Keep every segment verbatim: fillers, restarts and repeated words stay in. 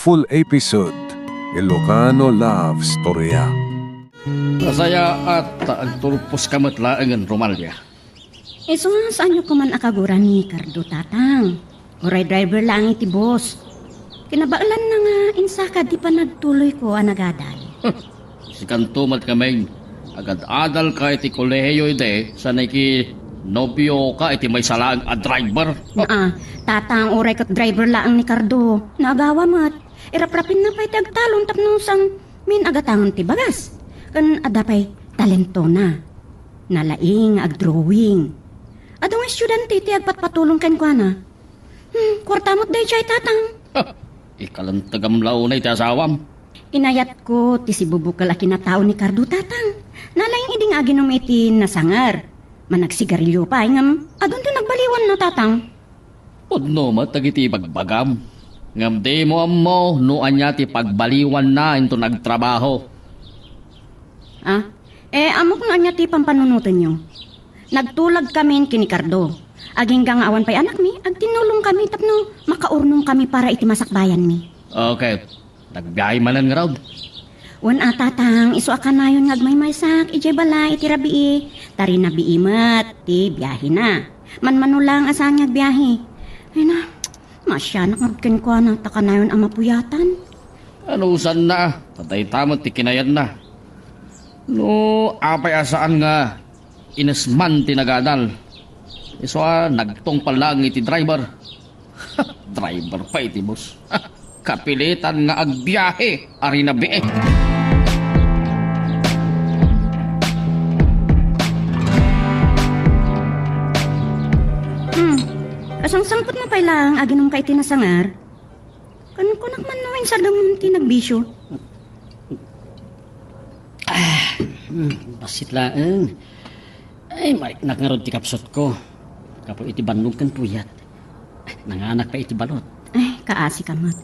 Full episode, Ilocano Love Storya. Nasayaat ta agturposka met laengen, Romalia. Isu nga saanyo koman a kaguran ni Cardo, Tatang. Uray driver laeng iti bus. Kinabaelanna nga insakad ti panagtuloyko a nagadal. Sikanto met ngamin, agad-adalka iti kolehiyo idi, saan a kinobioka iti maysa laeng a driver. Naa, Tatang, uray ket driver laeng ni Cardo. Naagawa met. Iraprapinna pay ti agtalon tapno saan min agatangen ti bagas. Ken adda pay talentona. Nalaing nga agdrawing. Adu nga estudiante ti agpatpatulong kenkuana. Hmm, kuarta met daydiay, Tatang. Ha! Ikalentegam la unay ti asawam. Inayatko ti sibubukel a kinatao ni Cardo, Tatang. Nalaing idi nga aginom iti nasanger. Managsigarilio pay ngem adun ti nagbaliwanna, Tatang. Pudno met dagiti ibagbagam. Ngem dimo ammo no ania ti pagbaliwanna inton agtrabaho. Ah, eh, ammok no ania ti pampanunotenyo. Nagtulagkamin ken ni Cardo. Agingga nga awan pay anakmi, agtinnulongkami tapno makaurnongkami para iti masakbayanmi. Okay. Nagbiahe manen ngarud? Wen a, Tatang, isu a kanayon nga agmaymaysak idiay balay iti rabii, ta rinabii met ti biahena. Manmano laeng a saan nga agbiahe. Ay na, maasianak ngarud kenkuana ta kanayon a mapuyatan. Anusanna, ta dayta met ti kinayatna. No apay a saan nga inesman ti nagadal. Isu a nagtungpal laeng iti driver. Driver pay iti bus. Kapilitan nga agbiahe a rinabii. Hmm. Kasangsangpetna pay laeng aginumka iti nasanger? Ken kunak man no insardengmon ti nagbisio. Ah, hmm, bassit laeng. Ay, mariknak ngarud ti kapsutko. Gapu iti bannog ken puyat. Nanganak pay iti balot. Ay, kaasika met.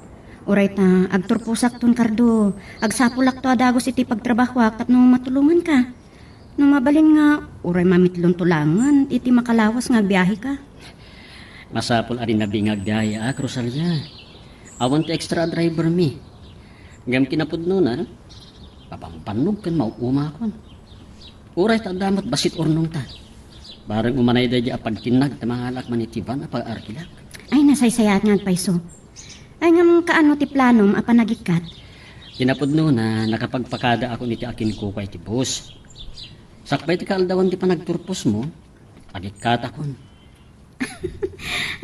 Uray ta, agturposakton, Cardo. Agsapulakto a dagus iti pagtrabahoak tapno matulonganka. No mabalin nga, uray mamitlonto laengen iti makalawas nga agbiaheka. Masapul a rinabii nga agbiaheak, Rosalia. Awan ti extra a driver mi. Ngem kinapudnona, mabambannog ken mauumakon. Uray ta adda met bassit urnongta. Bareng umanay daydiay a pagtinnag ta mangalaak man iti van a pag-arkilak. Ay, nasaysayaat nga agpayso. Ay, ngem kaano ti planom a panagikkat? Kinapudnona, nakapagpakadaakon iti akinkukua iti bus. Sakbay ti kaaldawan ti panagturposmo, agikkatakon.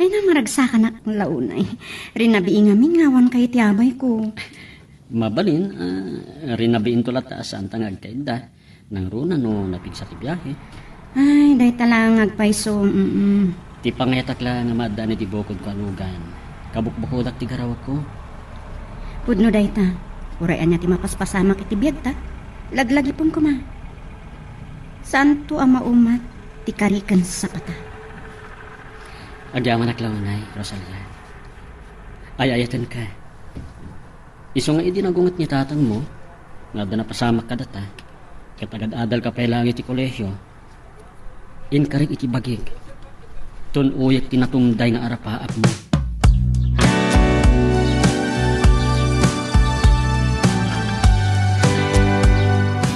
Ay, na, maragsakanak la unay. Rinabii ngamin nga awan kayo ti abayko. Mabalin, ah, rinabiinto latta a saanta nga agkaidda. Nangruna no napigsa ti biahe. Ay, dayta laeng nga agpayso, mm. Ti pangayatak la nga maaddaan iti bukodko a lugan. Kabukbukodak ti garawko. Pudno dayta, uray ania ti mapaspasamak iti biagta, laglagipem koma. Saanto a maumat ti kari ken sapata. Agyamanak la unay, Rosalia. Ay-ayatenka. Isu nga idi nagunget ni tatangmo, nga adda napasamak kadata, ket agad-adalka pay laeng iti kolehio, inkarik iti bagik. Tun-oyek ti natungday nga arapaapmo.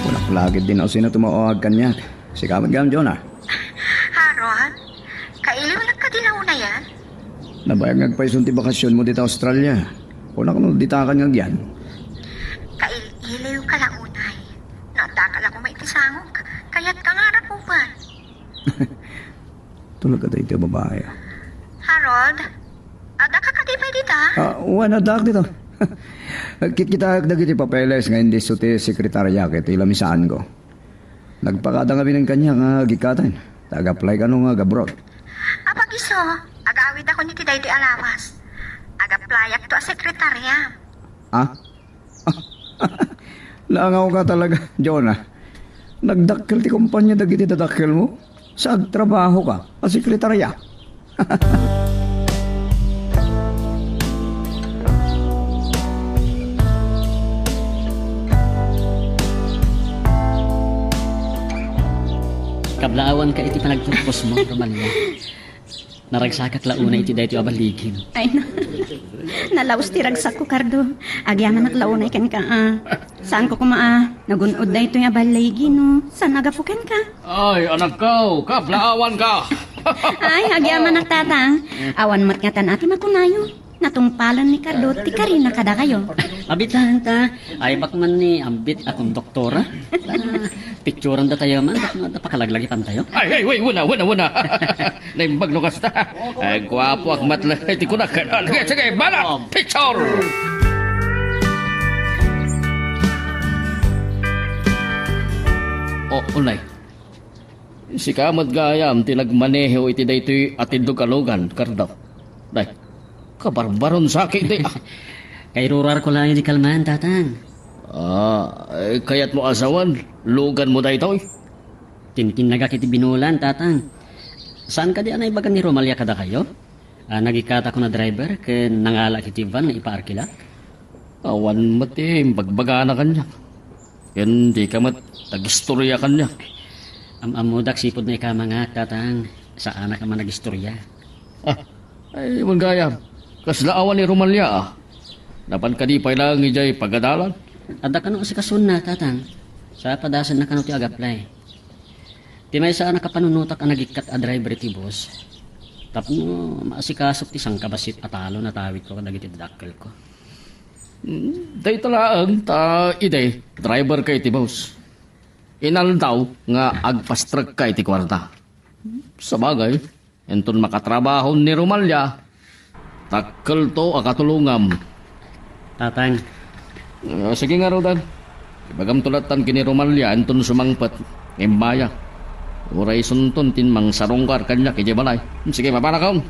Kunak la ket di no sino tumaoag kaniak. Sika met gayam, Jonah. Harold, kailiwnak kadi la unayen? Nabayag nga agpayson ti bakasionmo dita Australia. Kunak no ditakan nga agyan. Kail-iliwka la unay. No addaka la koma iti sangok, kayatka nga arapupen. Tulagka daytoy a babai. Harold, addaka kadi pay dita? Ah, wen, addaak dita. Kitkitaek dagiti papeles nga indisso ti sekretarya ket ilamisaanko. Nagpakada ngamin kaniak nga agikkaten. Ta ag-apply kano nga ag-abroad. Apag isu, agawidakon iti daytoy a lawas. Ag-applyakto a sekretarya. Ah? Naangawka talaga, Jonah. Nagdakkel ti kompania dagiti dadakkelmo? Sa agtrabahoka a sekretarya? Kablaawanka iti panagturposmo, Romalia. Naragsakak la unay iti daytoy a baligi. Ay, na. Nalaus ti ragsakko, Cardo. Agyamanak la unay kenka, a. Saanko koma a nagun-od daytoy a baligi no saan a gapu kenka. Ay, anakko, kablaawanka. Ay, agyamanak, Tatang. Awan met ngatan a ti makunayo. Natungpalan ni Cardo ti karina kadakayo. Abit laeng ta, ay, bak man ni Ambit a konduktora. Ah, picturan datayo man, tapno adda pakalaglagipan tayo. Ay, ay, way, wala, wala, wala. Naimbag no kasta. Ay, guapo ak met la. Ay, ti kunak. Sige, sige, bala! Picture! O, unay. Sika met gayam ti nagmaneho iti daytoy a tindog a lugan, Cardo. Day, kabarbaron saki di. Kairurarko laeng di kalman, Tatang. Ah, eh, kayatmo a sawen, luganmo daytoy? Tintinnagak iti binulan, Tatang. Saan kadi a naibaga ni Romalia kadakayo? Ah, nagikkatakon a driver ken nangalaak iti van nga ipaarkilak? Awan met ti imbagbagana kaniak. Ken dika met nagistoria kaniak. Am-ammodak sipud naikamangak, Tatang. Saanak a managistoria. Ah, ay, awan gayam. Kasla awan ni Romalia, a. Napan kadi pay laeng idiay pagadalan? Adda kano asikasona, Tatang. Sa padasenna kano ti agaplay. Ti maysa a nakapanunotak a nagikkat a driver iti bus. Tapno maasikasok ti sangkabassit a talon a tawidko kadagiti dadakkelko. Hmm, dayta laeng ta idi, driver ka iti bus. Inaldaw nga agpastrek ka iti kuarta. Sabagay, inton makatrabaho ni Romalia, dakkelto a katulongam. Tatang. Ah, sige ngaruden. Ibagamto lattan ken ni Romalia inton sumangpet. Imbaya. Uray isunton ti mangsarungkar kaniak idiay balay. Sige, mapanakon.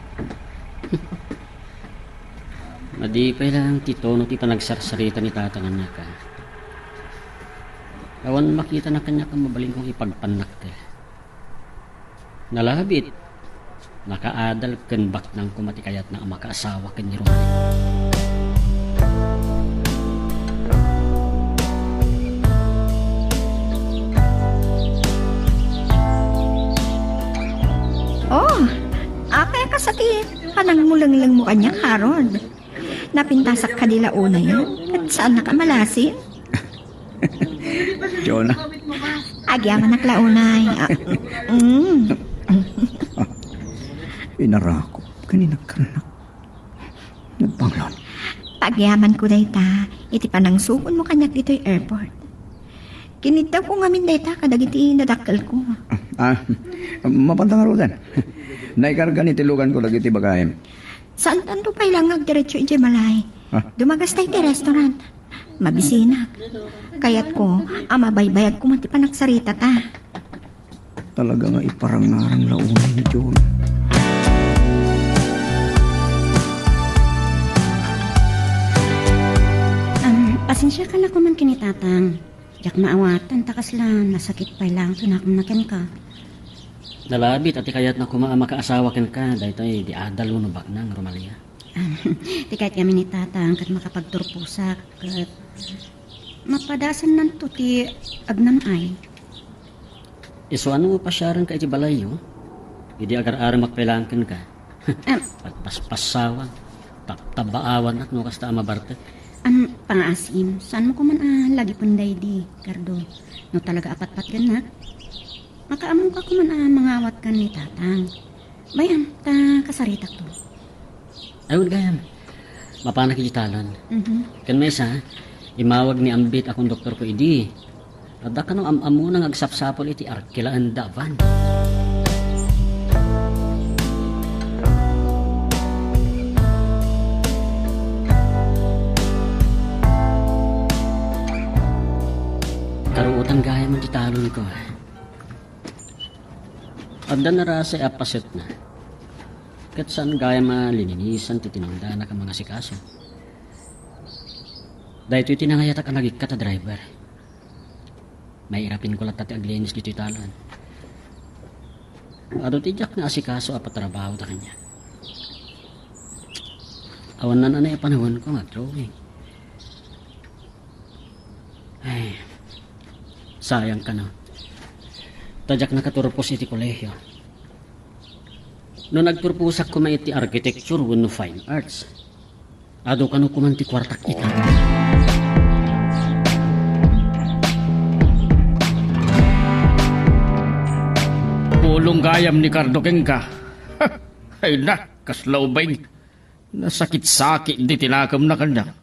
Madi pay laeng ti tono ti panagsarsarita ni Tatang kaniak, a. Awan makitana kaniak a mabalin kong ipagpannakkel. Nalabit, nakaadal ken baknang koma ti kayatna a makaasawa ken ni Romel. Oh, apay a kas a ti panangmulenglengmo kaniak, Harold? Napintasak kadi la unayen, ket saannak a malasin? Jonah. Agyamanak la unay. Ah, mm. Inarakop ken inakkanak. Nagbanglon. Pagyamanko dayta iti panangsugonmo kaniak ditoy airport. Kiniddawko ngamin dayta kadagiti nadakkelko. Ah, mapanta ngaruden. Naikarga ni ti luganko dagiti bagaem. Saantanto pay la nga agdiretso idiay balay. Ah. Dumagas tay ti restaurant. Mabisinak. Kayatko a mabaybayagko man ti panagsaritata. Talaga nga iparangarang la unay ni John. Am, pasensiaka la koman ken ni Tatang. Diak maawatan ta kasla nasakit pay laeng ti nakumna kenka. Nalabit a ti kayatna koma a makaasawa kenka, daytoy idi adal wenno baknang, Romalia. Ti kayat ngamin ni Tatang ket makapagturposak ket mapadasennanto ti agnam-ay. Isu a no pasiarenka iti balayyo, idi agar-aremak pay laeng kenka. Am. Pagpaspasawan, tabtabaawanak no kasta a mabartek. Am, pangaasim, saanmo koman a lagipen daydi, Cardo? No talaga a patpatgennak, makaammoka koman a mangawat ken ni Tatang. Bay-am, ta kasaritakto. Ay, wen gayam. Mapanak iti talon. Mhm. Ken maysa, immawag ni Ambit a konduktorko idi. Adda kano am-ammona nga agsapsapul iti arkilaenda a van. Karuotan gayam ti talonko. Adda narasay a pasetna. Ket saan gayam a lininisan ti tinungdanak a mangasikaso. Daytoy ti nangayatak a nagikkat a driver. Mairapinko latta ti aglinis ditoy talon. Adu ti diak naasikaso a patrabaho ta kaniak. Awan nananay a panawenko nga agdrawing. Ay, sayang kano. Ta diak nakaturpos iti kolehio. No nagturposak koma iti architecture wenno fine arts, adu kano koman ti kuartak ita. Pulong gayam ni Cardo kenka. Ay na, kasla ubing. Nasakit-sakit di tinakemna kaniak.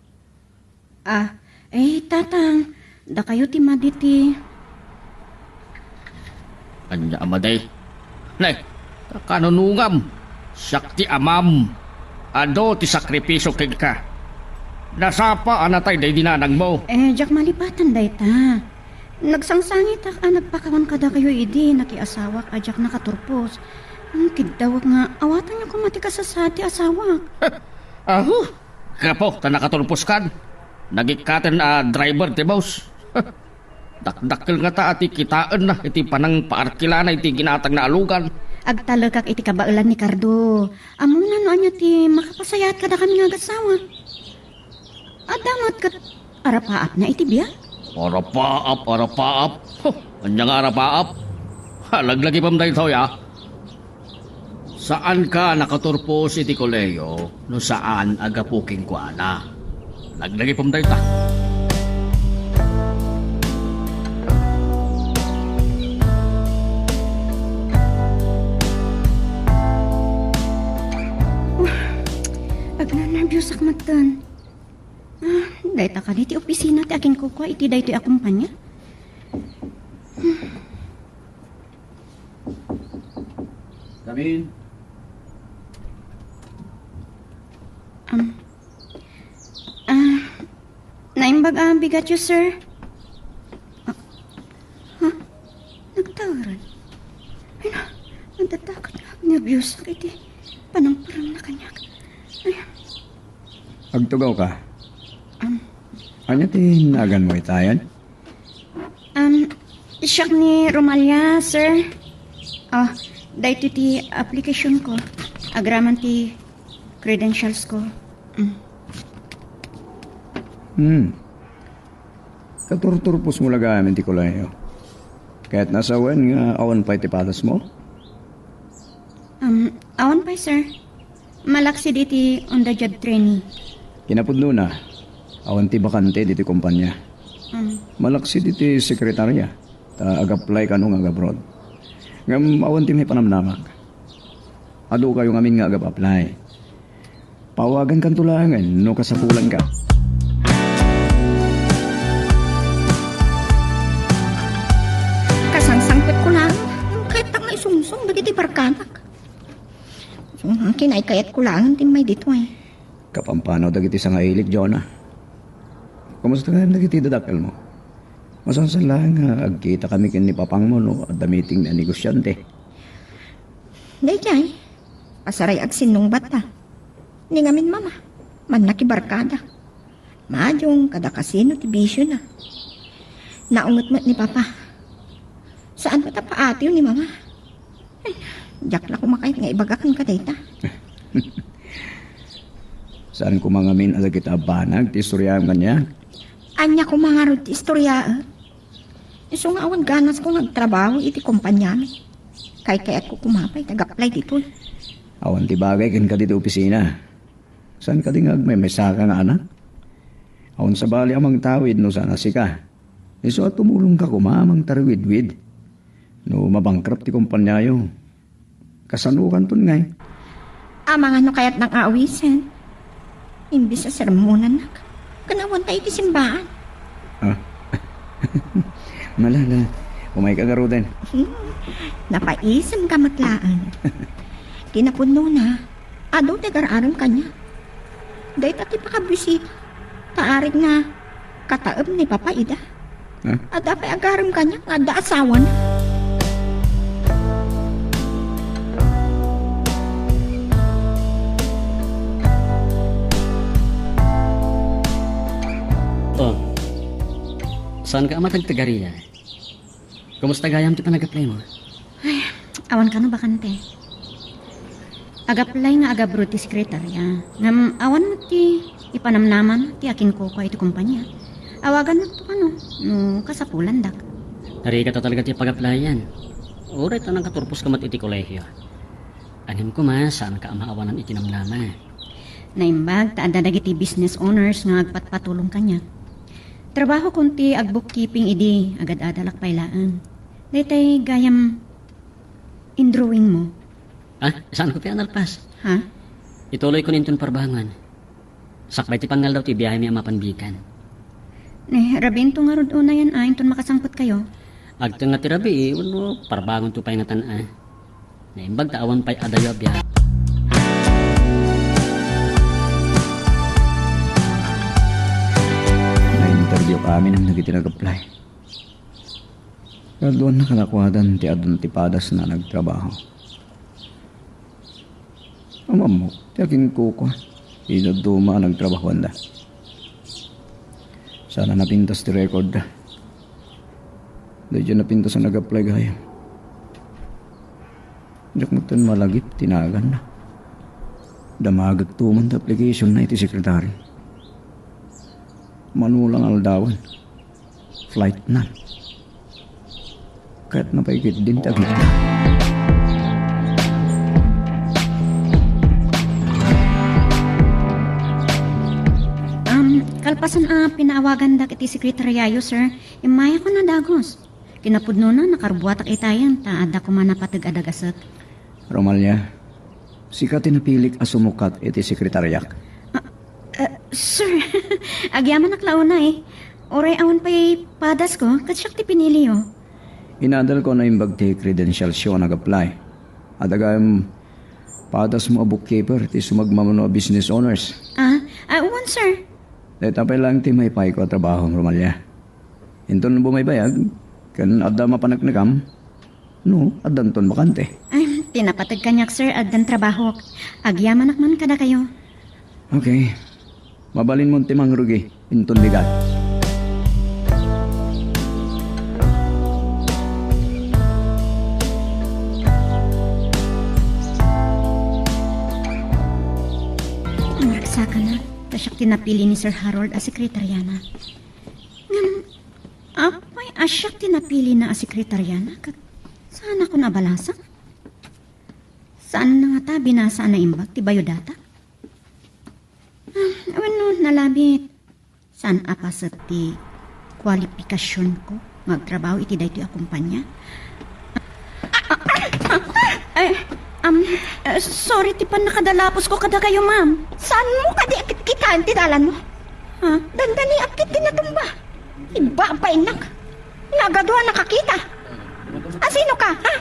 Ah, eh, Tatang, dakayo ti madi ti... Ania a madi? Ne, kakanunungam. Siak ti amam. Adu ti sakripisio kenka. Nasapa a natay daydi nanangmo. Eh, diak malipatan dayta. Nagsangsangitak a nagpakawan kadakayo idi nakiasawak a diak nakaturpos. Hmm, kiddawek nga awatanyo koma ti kasasaad ti asawak. Aho, gapu ta nakaturposkan. Nagikkaten a driver ti bus. Dakdakkel ngata a ti kitaenna iti panangpaarkilana iti ginatangna a lugan. Agtalekak iti kabaelan ni Cardo. Ammona no ania ti makapasayaat kadakami nga agassawa. Adda met ket arapaapna iti biag? Arapaap, arapaap. Huh, ania nga arapaap? Ha, laglagipem daytoy, a. Saanka nakaturpos iti kolehiyo no saan a gapu kenkuana. Laglagipem dayta. Agnanabiusak metten. Ah, dayta kadi ti opisina ti akinkukua iti daytoy a kumpanya? Come in. Um, ah, naimbag a bigatyo, sir. Ah, ha? Nagtaeran? Ay na, nagdadakat nga agnerbios iti panangparangna kaniak. Ay. Agtugaw ka? Um, Ania ti naganmo itayen? Um, siak ni Romalia, sir. Oh, daytoy ti application ko. Agraman ti credentials ko. Mm. Hmm. Katurturpos mo la gayam iti kolehiyo. Kayatna a sawen nga awan pay ti padasmo? Um, awan pay, sir. Malaksid iti on-the-job training. Kinapudnona, awan ti bakante ditoy kumpanya. Um. Malaksid iti sekretaria, ta ag-apply kano nga ag-abroad. Ngem awan ti maipanamnamak. Adu kayo ngamin nga ag-apply. Pawagankanto laengen no kasapulanka. Kasangsangpetko laeng, ngem kayattak maisungsong dagiti barkadak. Isu nga kinaykayatko laeng ti immay ditoy. Kapampanaw dagiti sangailik, Jonah. Kumusta ngamin dagiti dadakkelmo? Masansan laeng nga agkitakami ken ni papangmo no adda meeting a negosiante. Daydiay, pasaray agsinnungbatta. Ni ngamin mama, mannakibarkada. Madung kada kasino ti bisiona. Naunget met ni papa. Saan met a paatiw ni mama. Ay, diak la koma kayat nga ibaga kenka dayta. Saan koma ngamin a dagita a banag ti istoriaem kaniak? Ania koma ngarud ti istoriaek? Isu nga awan ganasko nga agtrabaho iti kompaniami. Kaykayatko koma pay nga ag-apply ditoy. Awan ti bagay kenka ditoy opisina. Saan kadi nga agmaymaysaka nga anak? Awan sabali a mangtawid no saan a sika. Isu a tumulongka koma a mangtariwidwid. No mabankrupt ti kompaniayo, kasanokanton ngay? Amangan no kayatnak nga awisen. Imbes a sermonannak, ken awanta iti simbaan. Ah. Malala, umayka ngaruden. Hmm, napaisemka met laeng. Kinapudnona, adu ti agar-arem kaniak. Dayta ti pakabuisita. Ta arik nga kataem ni papa ida. Ha? Adda pay agarem kaniak nga adda asawana. Oh, saanka a matagtagariay? Kumusta gayam ti panag-apply mo? Ay, awan kano bakante. Ag-apply nga ag-abroad ti sekretaria. Ngem awan met ti ipanamnaman ti akinkukua iti kompania. Awagan met to kano no kasapulandak. Narika ta talaga ti pag-applyan. Uray ta nangkaturposka met iti kolehio. Ngem koma, saanka a maawanan iti namnama. Naimbag ta adda dagiti business owners nga agpatpatulong kaniak. Trabahokon ti agbookkeeping idi agad-adalak pay laeng. Daytay gayam in drawing mo. Ah, saanko pay a nalpas? Ha? Ituloyko inton parbangon. Sakbay ti pangngaldaw ti biahemi a mapan bikan. Ne, rabiinto ngarud unayen a inton makasangpetkayo. Agtengnga ti rabii, wenno parbangonto pay ngatan a. Naimbag ta awan pay adayo a biag. Na-interview kami nang dagiti nag-apply. Kaduan na kalakuadan ti adun ti padasna nagtrabaho. Amammok ti aginkukua, iti dadduma a nagtrabahoanda. Saan a napintas ti record da. Daydiay napintas a nag-apply gayam. Diak metten malagip ti naganna. Damagekto man ti application na iti secretary. Mano lang aldawen. Flight na. Ket napay ketdin ti agitda. Um, kalpasan a pinaawagandak iti sekretaryayo, sir, immayakon a dagus. Kinapudnona, nakarubbuatak itayen, ta adda koma napateg a dagasek. Romalia, sika ti napilik a sumukat iti sekretariak. Ah, ah, sir, agyamanak la unay. Uray awan pay padasko, ket siak ti piniliyo. Inadalko a naimbag ti credentialsyo a nag-apply. Adda gayam padasmo a bookkeeper ti sumagmamano a business owners. Ah, ah, wen, sir. Dayta pay laeng ti maipayko a trabaho, Romalia. Inton bumaybayag, ken adda mapaneknekam, no, addanton bakante. Ay, ti napateg kaniak, sir, addan trabahok. Agyamanak man kadakayo. Okay. Mabalinmon ti mangrugi, inton bigat. Ang ragsakanak, ta siak ti napili ni Sir Harold a sekretaryana. Ngem, apay a siak ti napilina a sekretariana, ket saanakon a balasak? Saan na ngata binasa a naimbag ti biodata? Ah, wenno nalabit. Saan a paset ti kwalipikasionko nga agtrabaho iti daytoy a kumpanya? Ah, ah, ah, eh, um, eh, sorry ti pannakadalapusko kadakayo, ma'am. Saanmo kadi a kitkitaen ti dalanmo? Ha? Dandani a ket ti natumba. Ibba pa innak. Nagadua nakakita. Asino ka, ha?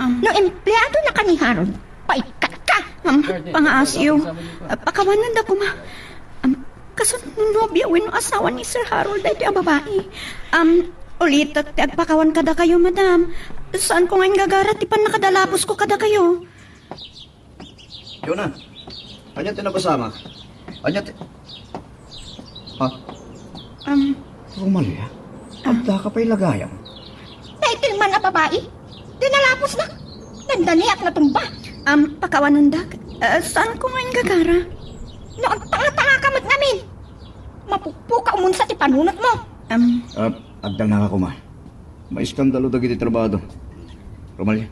Um, no empleado na ka ni Harold, paikkat ka. Um, pangaasiw. Ah, pakawananda koma. Um, kasano nobia wenno asawa ni Sir Harold daytoy a babai? Um, ulitek ti agpakawan kadakayo, madam. Saanko nga inggagara ti pannakadalapusko kadakayo. Jonah, ania ti napasamak? Ania ti... Ha? Um, Romalia, ah, adda ka pay lagayam? Daytoy man a babai, dinalapusna. Dandaniak natumba. Um, pakawanandak. Ah, saanko nga inggagara? No agtanga-tanga ka met ngamin, mapukpuka umunsa ti panunotmo. Um, ah, agdalna ka koma. Maiskandalo dagiti trabado. Romalia,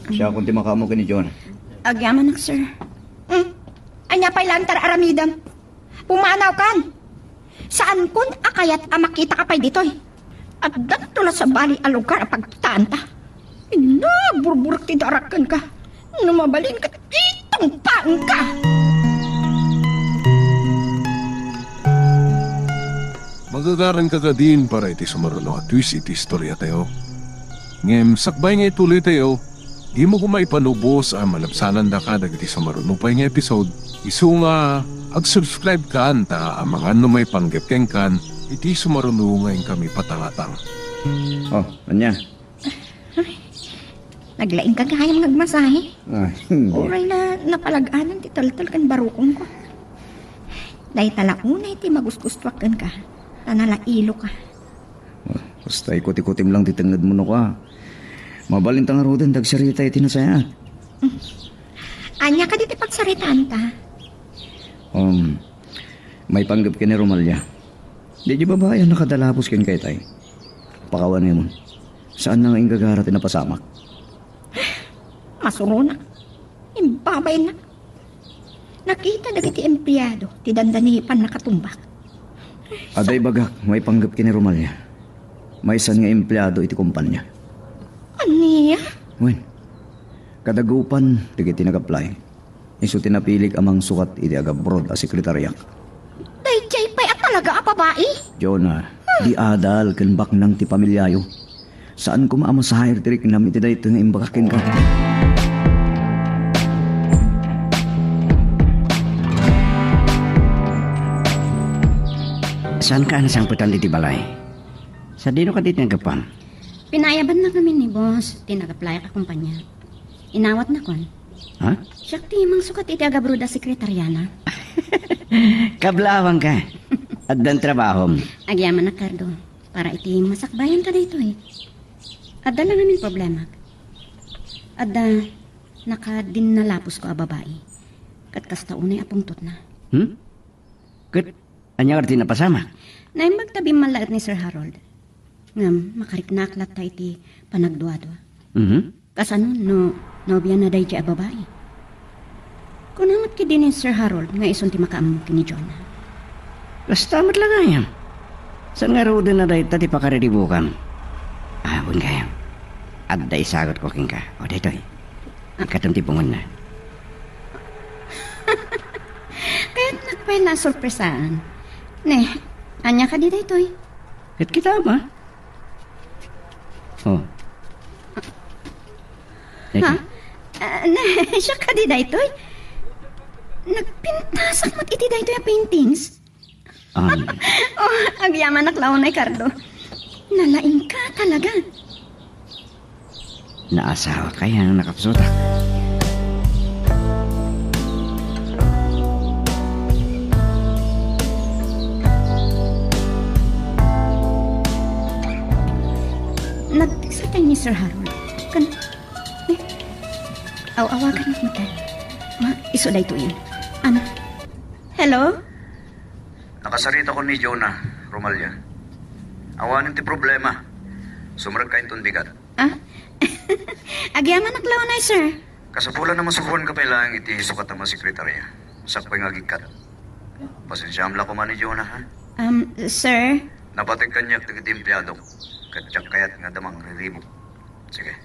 siakon ti makaammo ken ni Jonah. Agyamanak, sir. Hmm. Ania pay laeng ti ar-aramidem? Pumanawkan! Saankon a kayat a makitaka pay ditoy. Addanto la sabali a lugar a pagkitaanta. Inagburburek ti darak kenka. No mabalin ket itumpaenka. Magagaranka kadin para iti sumaruno a twist iti istoriatayo. Ngem sakbay nga ituloytayo, dimo koma ipanubos a malabsanandaka dagiti sumaruno pay nga episode, isu nga agsubscribe ka anta amangan no maipanggep kenkan iti sumaruno nga inkami patangatang. Oh, ania? Ay, naglaing ka gayam nga agmasahe. Ay, hindi. Uray la napalag-anan ti teltel ken barukongko. Dayta la unay ti magusgustuak kenka, ta nalailo ka. Basta ikuti-kutim lang ti tengngedmo no ka. Mabalinta ngaruden ti agsarita iti nasayaat. Ania kadi ti pagsaritaanta? Um, maipanggep ken ni Romalia. Daydiay babai a nakadalapos kenka itay. Pakawan ngamin. Saanna nga inggagara ti napasamak? Masuronak. Imbabainnak. Nakita dagiti empleado ti dandani pannakatumbak. Adda ibagak maipanggep ken ni Romalia. Maysa nga empleado iti kompania. Ania? Wen, kadagupan dagiti nag-apply. Isu ti napilik a mangsukat iti agabroad a sekretariak. Daydiay pay a talaga a babai? Jonah, di adal ken baknang ti pamiliayo. Saan koma a masaher ti riknam iti daytoy nga imbagak kenka. Saanka a nasangpetan iti balay? Sadino kadi ti naggapuam? Pinaayabannak ngamin ni boss ti nag-apply a kompania. Inawatnakon. Ha? Siak ti mangsukat iti agabroad a sekretariana. Kablaawangka. Addan trabahom. Agyamanak, Cardo, para iti masakbayanka daytoy. Adda la ngamin problemak. Adda nakadinnalaposko a babai. Ket kasta unay a pungtotna. Hmm? Ket ania ngarud ti napasamak? Naimbag ta bimmallaet ni Sir Harold. Ngem makariknak latta iti panagduadua. Mhm. Kasano no nobiana daydiay a babai? Kuna met ketdi ni Sir Harold nga isun ti makaammo ken ni Jonah? Kasta met la gayam. Saan nga rudenna dayta ti pakariribukam? Ah, wen gayam. Adda isagutko kenka. O, daytoy. Ikatem ti bungonna. Kayatnak pay la a sorpresaan. Ne, ania kadi daytoy? Ket kitam, a? Oh. Ha? Daytoy. Ah, ne, siak kadi daytoy? Nagpintasak met iti daytoy a paintings? Um, Oh, agyamanak la unay, Cardo. Nalaingka talaga. Naasawak a nakapsutak. Nagtext tay ni Sir Harold. Kan, eh, aw-awagan mo tayo. Ma, isu daytoy. Ano? Hello? Nakasaritakon ni Jonah, Romalia. Awanen ti problema. Sumrekka inton bigat. Ah? Agyamanak la unay, sir. Kasapulan a masuroanka pay laeng iti sukat a sekretarya. Sakbay nga agikkat. Pasensiaam la koma ni Jonah, ha? Um, sir? Napateg kaniak dagiti empleadok. Ket diak kayat nga adda mangriribuk. Sige.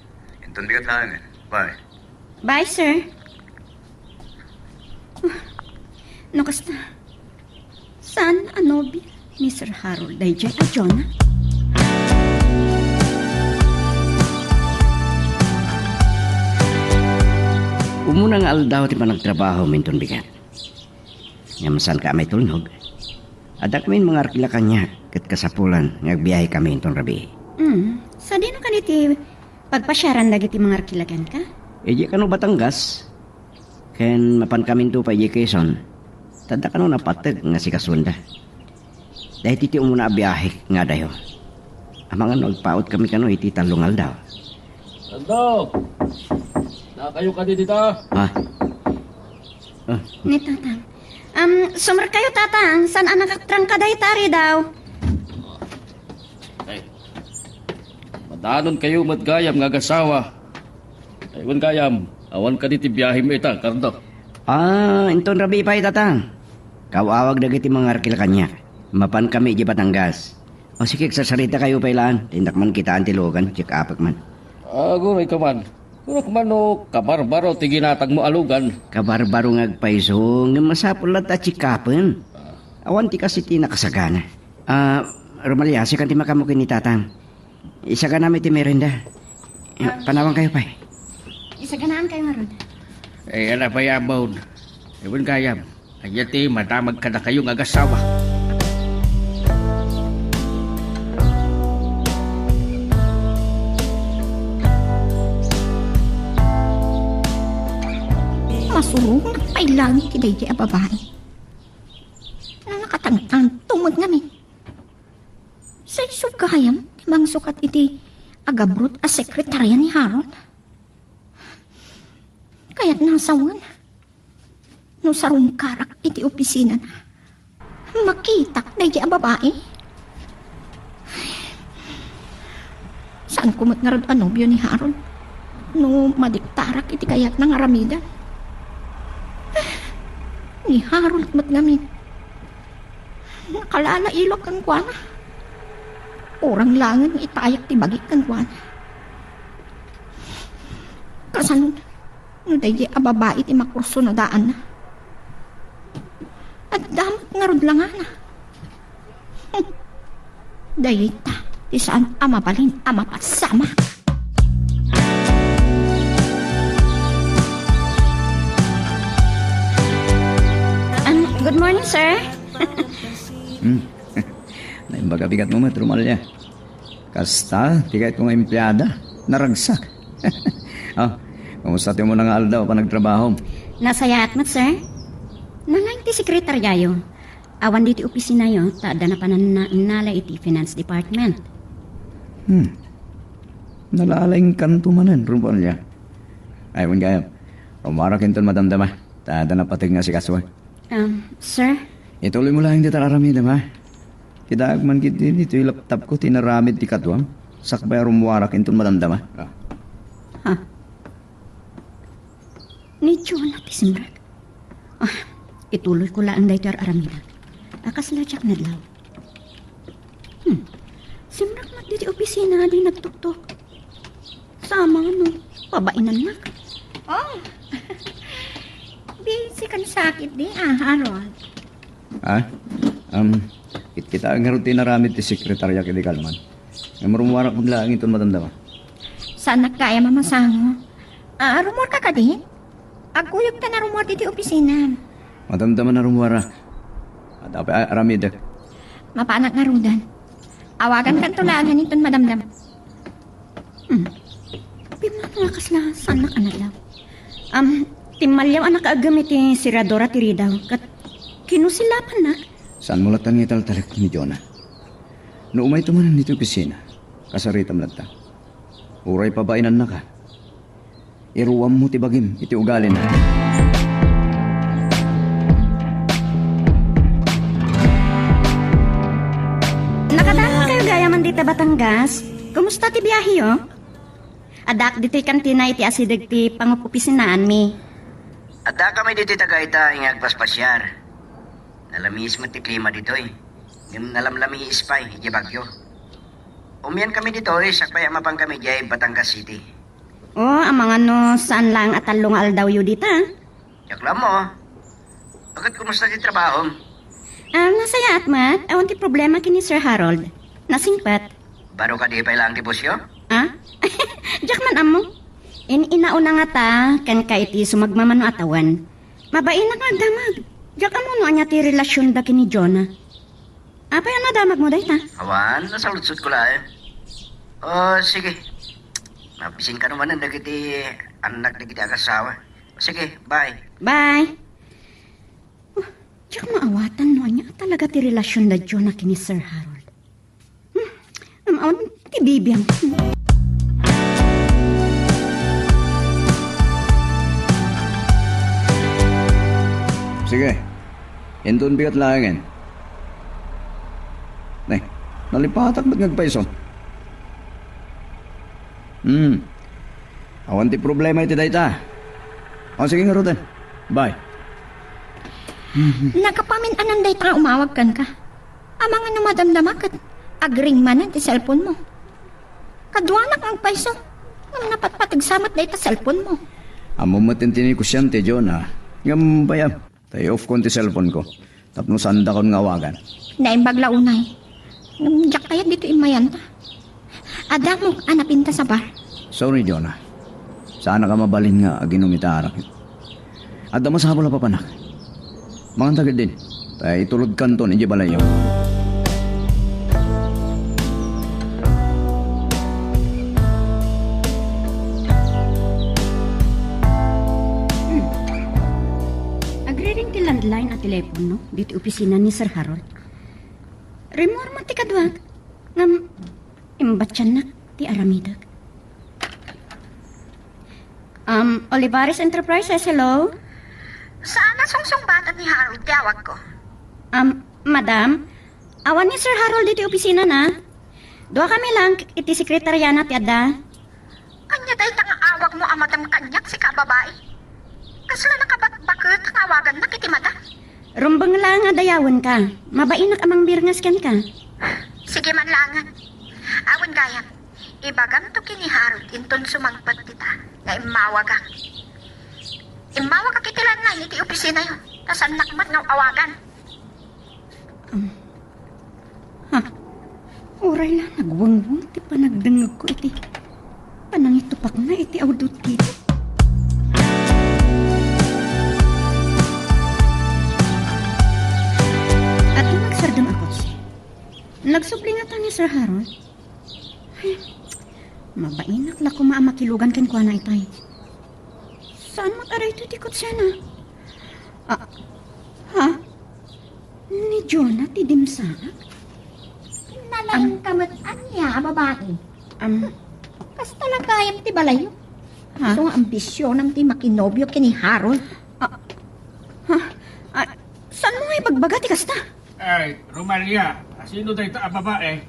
Inton bigat laengen. Bye. Bye, sir. No kasta, saan a nobia ni Sir Harold daydiay a Jonah? Umuna nga aldaw ti panagtrabahom inton bigat. Ngem saanka a maitulnog. Adda kamin mangarkila kaniak ket kasapulan nga agbiahekami inton rabii. Mm. Sadino kadi ti pagpasiaran dagiti mangarkila kenka? Idiay kano Batangas. Ken mapankaminto pay idiay Quezon, ta adda kano napateg nga sikasuanda. Daytoy ti umuna a biahek nga adayo. Amangan no agpaotkami kano iti tallo nga aldaw. Aldo! Nakayo kadi dita? Ha? Ah. Ni Tatang. Um, sumrekkayo, Tatang. Saan a nakatrangka dayta, ridaw? Ay, madanonkayo met gayam nga agasawa. Ay, wen gayam, awan kadi ti biahem ita, Cardo? Ah, inton rabii pay, Tatang. Kaw-awag dagiti mangarkila kaniak. Mapankami idiay Batangas. O sige, agsasaritakayo pay laeng. Innak man kitaan ti lugan, check-upek man. Aguray ka man. Kunak man no kabarbaro ti ginatagmo a lugan. Kabarbaro nga agpayso, ngem masapul latta a check-upen. Ah. Awan ti kas iti nakasagana. Ah, Romalia, sikan ti makaammo ken ni Tatang. Isaganam iti merenda. Ah. Panawankayo pay. Isaganaan kayo ngarud. Eh, ala pay, Amon. Ewan gayam. Ania ti madamag kadakayo nga agasawa? Masurungak pay laeng ti daydiay a babai. Nakatangtanto met ngamin. Sa isu gayam ti mangsukat iti agabrot a sekretarya ni Harold. Kayatna a sawen no sarungkarak iti opisinana, makitak daydiay a babai. Saanko met ngarud a nobio ni Harold no madiktarak iti kayatna nga aramidan. Ni Harold met ngamin. Nakalalailog kenkuana. Urang laeng itayak ti bagik kenkuana. Kasano no daydi a babai ti makurso no daanna? Adda met ngarud langana. Dayta ti saan a mabalin a mapasamak. Um, good morning, sir. Hmm. Naimbag a bigat mo met, Romalia. Kasta, ti kayatko nga empleada, naragsak. Oh, kumusta ti umuna nga aldaw a panagtrabahom? Nasayaat met, sir. Nangayon ti sekretariayo? Awan ditoy opisinayo, ta adda napananna innala iti finance department. Hmm. Nalalaingkanto manen, Romalia. Ay, wen gayam. Rummuarak inton madamdama, ta adda napateg nga asikasoen. Um, sir? Ituloy mo laeng dita aramidem, ha? Kidaag man ketdi ditoy laptop ko ti inaramid ti kaduam, sakbay a rummuarak inton madamdama. Ah. Ha? Ni Jonah ti simrek. Ah, ituloy ko laeng daytoy ar-aramidem. A, kasla diak nadlaw. Hmm. Simrek met ditoy opisina, di nagtuktok. Sa mano, pabainannak. Oh. Busy kan sakit di, ah, Harold. Ah? Um, kitkita ngarud ti inaramid ti sekretarya ken ni Kalman. Ngem rummuarak met laeng inton madamdama. Saannak gayam a masango. Ah, rummuarka kadi? Agkuyogtan a rummuar ditoy opisina. Madamdama a rummuarak. Adda pay aramidek. Mapanak ngaruden. Awagankanto laengen inton madamdama. Hmm. Pimmano a kasla saannak a nadlaw? Am, timmaliaw a nakaagem iti seradora ti ridaw, ket kinusilapannak. Saanmo latta nga italtalek ni Jonah? No umayto manen iti opisina, kasaritam latta. Uray pabainannaka, iruammo ti bagim iti ugalina. Nakadakop kayo gayam dita Batangas? Kumusta ti biaheyo? Addaak ditoy kantina iti asideg ti pangup-opisinaanmi. Addakami ditoy Tagaytay nga agpaspasiar. Nalamiis met ti klima ditoy, ngem nalamlamiis pay idiay Baguio. Umiankami ditoy sakbay a mapankami idiay Batangas City. O, amangan no saan laeng a tallo nga aldawyo dita. Diak la ammo. Ket kumusta ti trabahom? Ah, nasayaat met. Awan ti problema ken ni Sir Harold. Nasingpet. Baro kadi pay laeng ti bossyo? Ah? Diak man ammo. In-inauna ngata kenka iti sumagmamano a tawen. Mabainak nga agdamag. Diak ammo no ania ti relasionda ken ni Jonah. Apay a nadamagmo dayta? Awan, nasaludsodko laeng. O, sige. Mabisinka no manen dagiti annak dagiti agassawa. Sige, bye. Bye. Oh, diak maawatan no ania talaga ti relasionda Jonah ken ni Sir Harold. Hmm, am-, awan ti bibiang. Sige. Inton bigat laengen. Ne, nalipatak met nga agpayso. Hmm. Awan ti problema iti dayta. O, sige ngaruden. Bye. Nakapamin-anan dayta nga umawag kenka. Amangan no madamdama ket agring manen ti cellphone mo. Kaduanak nga agpayso. Ngem napatpateg sa met dayta cellphone mo. Ammom met ti negosiante, Jonah. Ngem pay, ah, ta i-off kon ti cellphone ko tapno saandakon nga awagan. Naimbag la unay. Ngem diak kayat ditoy immayanta. Adda amok a napintas a bar. Sorry, Jonah. Saanak a mabalin nga aginom ita arak. Adda masapul a papanak. Manganta ketdin, ta itulodkanton idiay balayyo. Hmm. Agriring ti landline a telepono ditoy opisina ni Sir Harold. Rimmuar met ti kaduak, ngem imbatiannak ti aramidek. Um, Olivares Enterprises, hello? Saan a sungsungbatan ni Harold ti awagko? Um, madam, awan ni Sir Harold iti opisinana. Duakami lang iti sekretariana ti adda. Ania dayta nga awagmo a madam kaniak, sika a babai? Kasla nakabakbaket nga awagannak iti madam? Rumbeng laeng a dayawenka. Mabainak a mangbirngas kenka. Sige man laengen. Awan gayam. Ibagamto ken ni Harold inton sumangpet dita nga immawagak. Immawagak iti landline iti opisinayo. Ta saannak met nga awagan. Um, ha? Uray la nagwengweng ti panagdengngegko iti panangitupakna iti awdot dita. Adda nagsardeng a kotse. Nagsubli ngata ni Sir Harold. Ay, mabainak la koma a makilugan kenkuana itay. Saan met a daytoy ti kotsena? Ah, ha? Ni Jonah ti dimsaak? Nalaingka met ania a babai? Am, Kasta la gayam ti balayyo. Ha? Isu nga ambisionam ti makinobio ken ni Harold. Ah, ha? Ah, saanmo nga ibagbaga ti kasta? Ay, Romalia, asino dayta a babae?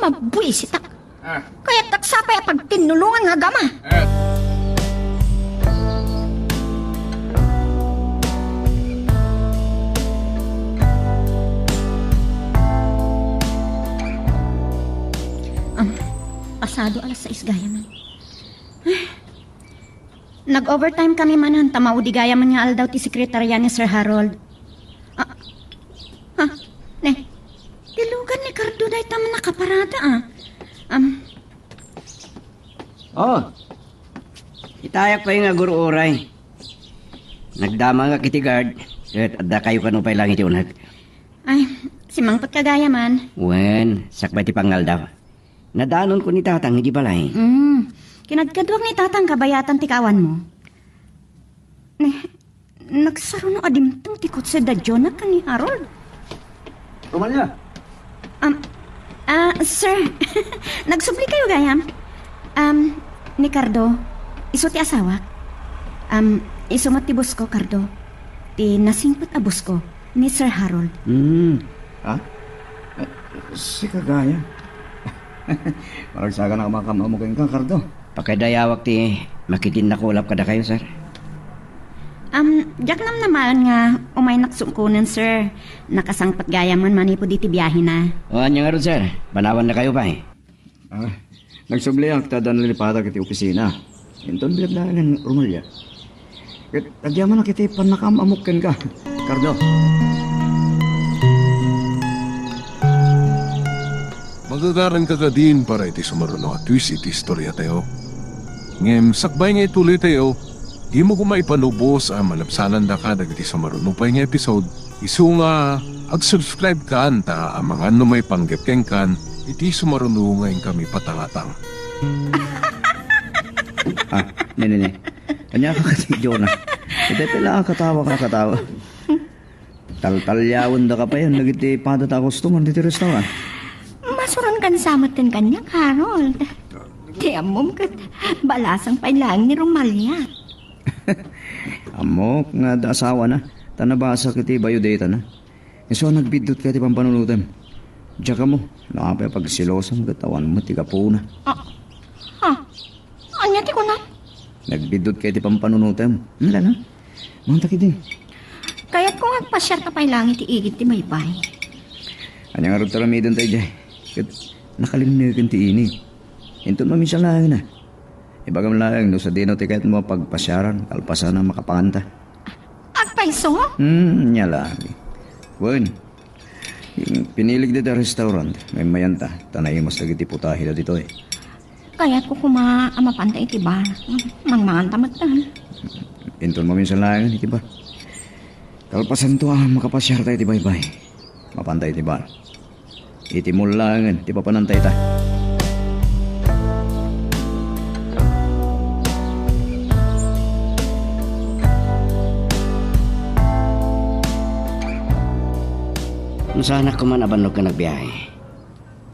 Mabuisitak. Ah. Kayatdak sapay a pagtinnulongan nga agama. Eh. Am, pasado alas sais gayam. Nag-overtime kami manen ta maudi gayam nga aldaw ti sekretarya ni Sir Harold. Ah, ha? Ne, ti lugan ni Cardo dayta a nakaparada, ah. Am. Oh, itayak pay nga agur-uray. Nagdamagak iti guard, ket adda kayo kano pay lang iti uneg. Ay, simangpet ka gayam. Wen, sakbay ti pangaldaw. Nadanon ko ni Tatang idi balay. Mm. Kinadkaduak ni Tatang kabayatan ti kaawanmo. Ne, nagsaruno a dimteng ti kotse da Jonah ken ni Harold. Romalia! Um, ah, sir, nagsubli kayo gayam? Um, ni Cardo, isu ti asawak. Um, isu met ti boss ko, Cardo. Ti nasingpet a boss ko. Ni Sir Harold. Hmm. Ha? Eh, sika gayam. Maragsakan a makam-amok kenka, Cardo. Pakaidayawak ti makidinnakulap kadakayo, sir. Am, diak namnamaen nga umaynak sungkunen, sir. Nakasangpet gayam manipud iti biahena. O, ania ngarud, sir? Banawannakayo pay. Ah, nagsubliak ta adda nalipatak iti opisina. Inton biag laengen, Romalia. Ket agyamanak iti pannakaam-amok kenka, Cardo. Magagaranka kadin para iti sumaruno a twist iti istoriatayo. Ngem sakbay nga ituloytayo, dimo koma ipalubos a malabsanandaka dagiti sumaruno pay nga episode. Isu nga, ag-subscribe kan ta amangan no maipanggep kenkan iti sumaruno nga inkami patangatang. Ah, ne, ne, ne. Ania ka kadi, Jonah? Iti pila a katawa ka, katawa. Taltalyawendaka pay dagiti padata a customer diti restaurant. Masuronkan sa met ken kaniak, Harold. Ti ammom ket balasang pay laeng ni Romalia. Ammok nga adda asawana, ta nabasak iti biodata na. Isu a nagbiddut ka iti pampanunotem. Diak ammo no apay a pagselosam ket awan met ti gapuna. Ah, ha? Ania ti kunam? Nagbiddut ka iti pampanunotem. Hala, no? Mangta ketdi. Kayatko nga agpasiarka pay laeng iti igid ti baybay. Ania ngarud ti aramidentayo idiay? Ket nakalinneken ti init. Inton maminsan laeng na. Ibagam laeng no sadino ti kayatmo a pagpasiaran, kalpasan a makapanganta. Agpayso? Hmm, nia la. Wen, pinilik dita restaurant, maymayanta, ta naimas dagiti putahe da ditoy. Kayatko koma a mapanta iti bar. Mangmanganta met. Inton maminsan laeng iti bar. Kalpasanto a makapasiarta iti baybay. Mapanta iti bar. Iti mall laengen ti papananta ita. No saanak koma a bannog ken agbiahe,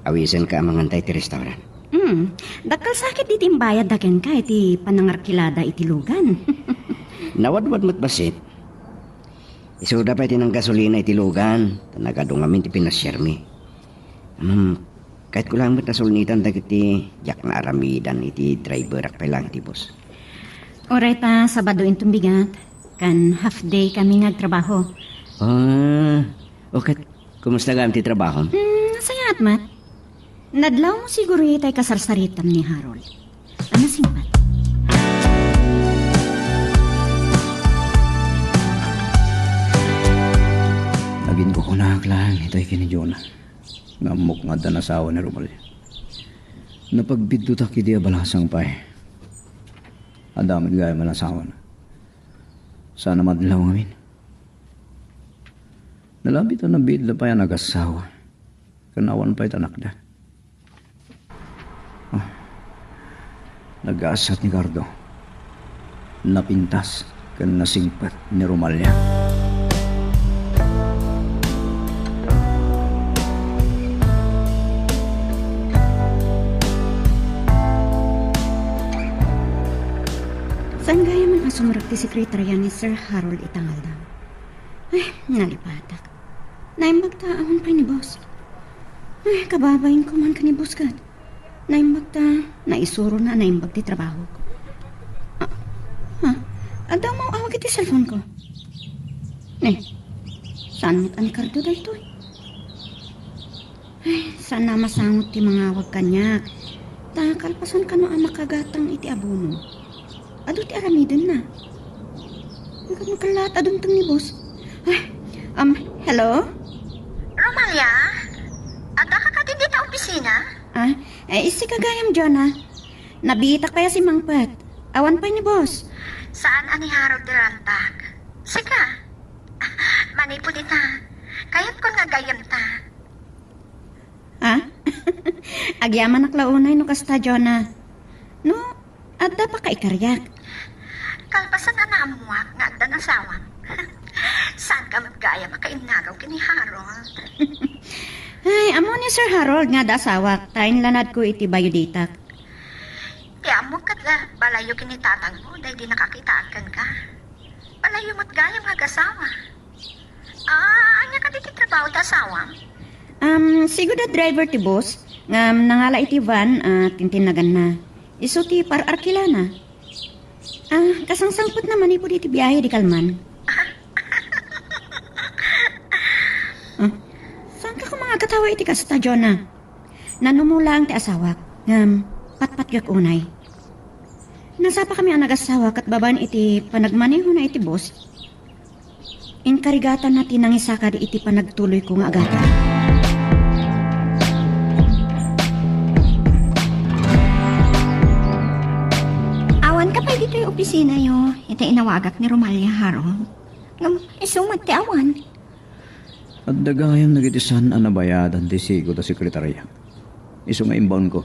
awisenka a manganta iti restaurant. Hmm, dakkel sakit diti imbayadda kenka iti panangarkilada iti lugan. Nawadwad met bassit. Isuda pay ti nanggasolina iti lugan, ta nagadu ngamin ti pinasiarmi. Ngem, kayatko laeng met a sulnitan dagiti diak naaramidan iti driverak pay laeng iti bus. Uray ta Sabado inton bigat, ken half day kami nga agtrabaho. Ah, o ket, kumusta gayam ti trabaho? Hmm, nasayaat met. Nadlaw mo siguro itay kasarsaritam ni Harold. Ano singpat? Nagin kukunaak laeng itay ken ni Jonah. Nga ammok nga adda nasawa ni Romalia. Napagbiddutak idi a balasang pay. Adda met gayam a nasawana. Saan a madlaw ngamin. Nalabit a nabiit da pay a nagasawa. Ken awan pay ta nakda. Ah, nagasat ni Cardo. Napintas ken nasingpet ni Romalia. Saan gayam a sumrek ti sekretarya ni Sir Harold ita nga aldaw? Ay, nalipatak. Naimbag ta awan pay ni boss. Ay, kababain ko man ken ni boss ket. Naimbag ta naisurona a naimbag ti trabaho ko. Ah, ha? Adda umaw-awag iti cellphone ko. Ne, saan met a ni Cardo daytoy? Ay, saan a masangot ti mangawag kaniak. Ta kalpasan kano a makagatang iti abono. Adu ti aramidenna. Ngem kallaat a dumteng ni boss. Ah, um, hello? Romalia? Addaka kadi dita opisina? Ah, eh, sika gayam, Jonah. Nabiitak pay a simmangpet. Awan pay ni boss. Saan a ni Harold ti rantag? Sika? Manipud ita, kayatko nga gayyemta. Ha? Agyamanak la unay no kasta, Jonah. No, adda pakaikariak. Kalpasan a naammoak nga adda nasawam. Saanka met gayam a kainnagaw ken ni Harold? Ay, ammo ni Sir Harold nga adda asawak, ta inlanadko iti bayo ditak. Ti ammok ket la, balayo ken ni tatangmo, daydi nakakitaak kenka. Balayo met gayam nga agasawa. Ah, ania kadi ti trabaho ti asawam? Um, sigud a driver ti boss, ngem nangala iti van a tintinnaganna. Isu ti par-arkilana. Ah, kasangsangpetna manipud iti biahe idi kalman. Ah, saanka koma nga agatawa iti kasta, Jonah? Nanumolaang ti asawak, ngem patpatgek unay. Nasapakami a nagasawa ket babaen iti panagmanehona iti bus, inkarigatanna ti nangisakad iti panagtuloyko nga agatang. Awanka pay ditoy opisinayo iti inawagak ni Romalia Harold. Ngem isu met ti awan. Adda gayam dagiti saan a nabayadan ti sigud a sekretarya. Isu nga imbaonko.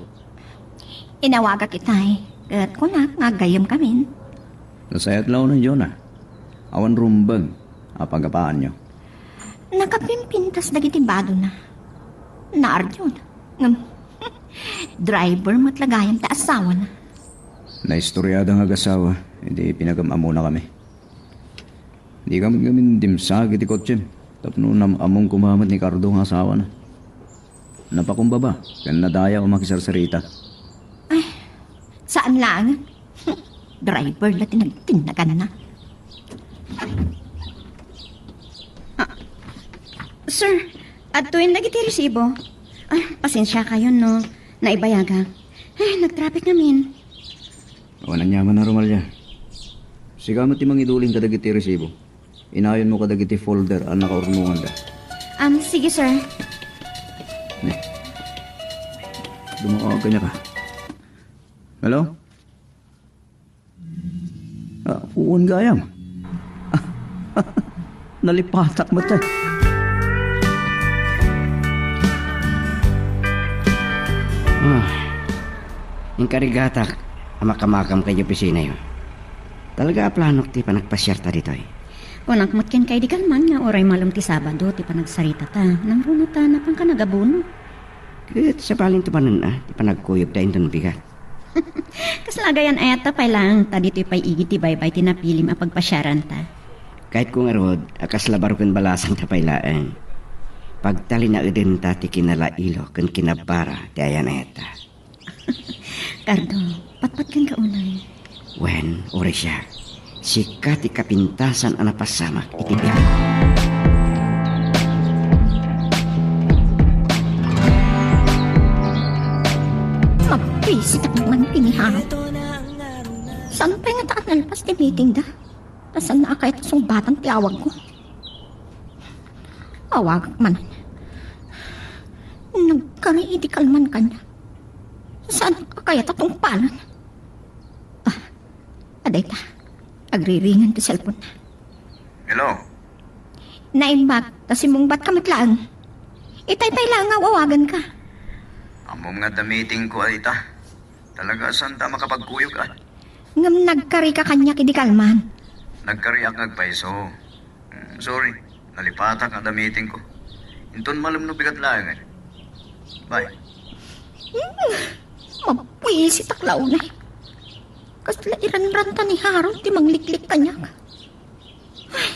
Inawagak itay, ket kunak nga aggayyemkamin. Nasayaat la unay, Jonah. Awan rumbeng a paggapaanyo. Nakapimpintas dagiti badona. Naardion. Ngem, driver met la gayam ti asawana. Naistoriada nga agasawa, idi pinagam-ammonakami. Dika met ngamin dimsag iti kotsem, tapno nam-ammong koma met ni Cardo nga asawana. Napakumbaba ken nadayaw a makisarsarita. Ay, saan laeng. Driver la ti nagtinnaganna. Ah, sir, adtoyen dagiti resibo. Ah, pasensiakayon no naibayagak. Ay, nagtraffic ngamin. Awan aniaman a, Romalia. Sika met ti mangidulin kadagiti resibo. Inayonmo kadagiti folder a nakaurnonganda. Um, sige, sir. Ne. Dumawa kaniaka. Hello? Ah, wen gayam. Nalipatak met, eh. Ah, inkarigatak a makamakam kay opisinayo. Talaga a planok ti panagpasiarta ditoy. Kunak met kenka idi kalman nga uray malem ti Sabado ti panagsaritata, nangruna ta napanka nagabono. Ket sabalin ti manen a ti panagkuyogda inton bigat. Kasla gayan ayat ta pay laeng ta ditoy pay igid ti baybay ti napilim a pagpasiaranta. Kayatko ngarud a kasla baro ken balasangta pay laeng. Pagtalinaedenta ti kinalailo ken kinabara ti ayan-ayatta. Cardo, patpatgenka unay. Wen, uray siak, sika ti kapintasan a napasamak iti biagko. Busy ta man ti ni Haro. Saan pay ngata a nalpas ti meeting da? Ta saan a kayat a sungbatan ti awagko? Awagak man. Nagkari iti kalman kaniak. Saan a kayat a tungpalan? Ah, adayta. Agriringan ti cellphone na. Hello? Naimbag, ta simmungbatka met laeng. Itay pay laeng nga awaganka. Ammom nga adda meetingko a ita. Talaga, saan ta makapagkuyog, ah? Ngem nagkarika kaniak idi kalman. Nagkariak nga agpayso. Mm, sorry, nalipatak nga adda meetingko. Inton malem no bigat laeng, eh. Bye. Hmm, mabwisitak la unay. Kasla iranranta ni Harold ti mangliklik kaniak. Ay,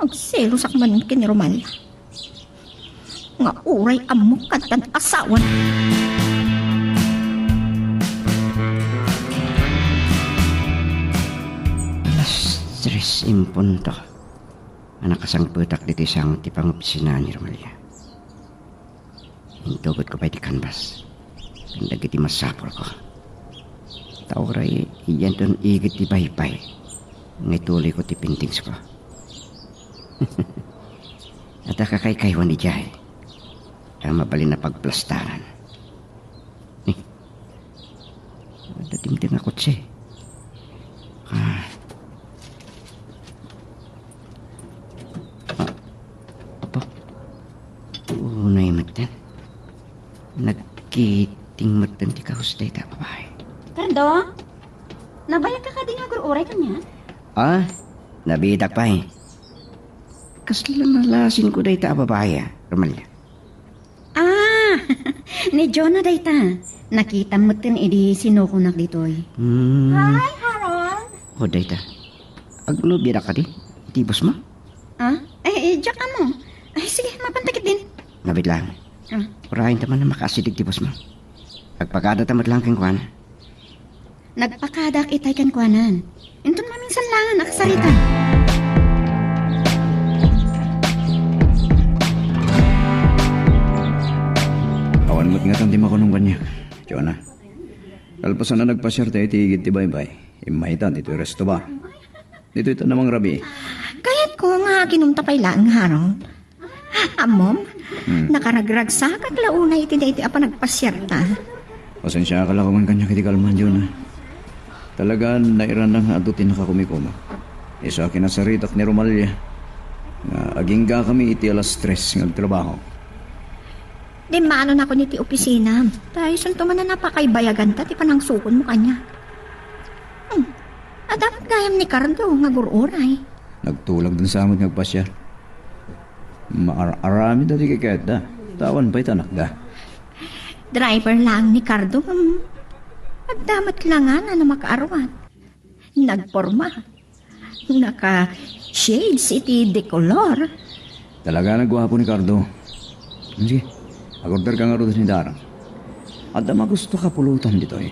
agselosak man ken ni Romalia. Nga uray ammok kadtan asawan. Alas tres en punto a nakasangpetak ditoy sango ti pangopisina ni Romalia. Intugotko pay ti canvas ken dagiti masapulko. Ta uray idianton igid ti baybay nga ituloyko ti paintingsko. Adda kakaykaywan idiay a mabalin a pagplastaran. Eh, adda dimdem a kotse. Ah. Ah. Apa? Unay metten. Nagkiting metten ti kawes dayta a babai. Cardo? Nabayagka kadi nga agur-uray kaniak? Ah, nabitak pay. Kasla nalasinko dayta a babai, ah, Romalia. Ah, ni Jonah dayta. Nakitam metten idi sinukonak ditoy. Hmm. Hi, Harold. O, dayta. Agnobiadak kadi? Iti bosmo? Ah? Ay, eh, diak ammo. Ay, sige, mapanta ketdin. Nabit lang. Ah. Urayen ta man a makaasideg ti bosmo. Agpakadata met lang kenkuana. Nagpakadak itay kenkuanan. Inton maminsan langen a kasarita. Awan met ngatan ti makunom kaniak, Jonah. Kalpasan a nagpasiarta iti igid ti baybay, immayta ditoy resto bar. Ditoy ta namangrabii. Kayatko nga aginumta pay laeng, Harold. Ammom, hmm, nakaragragsakak la unay iti daytoy a panagpasiarta. Pasensiaak la koman kaniak iti kalman, Jonah. Talaga, nairanak nga adu ti nakakumikuma. Isu a kinasaritak ni Romalia nga aginggakami iti alas tres nga agtrabaho. Dimmanon ako iti opisina. Ta isunto man a napakaibayaganta ti panangsukonmo kaniak. Hmm. Adda met gayam ni Cardo nga agur-uray. Nagtulagdan sa met nga agpasiar. Maaramid ti kayatda. Ta awan pay ti anakda. Driver laeng ni Cardo, hmm. Adda met la ngarud a makaaruat. Nagporma. Naka-shades iti dekolor. Talaga nga guapo ni Cardo. Sige, agorderka ngarud iti dara. Adda magustoka a pulutan ditoy.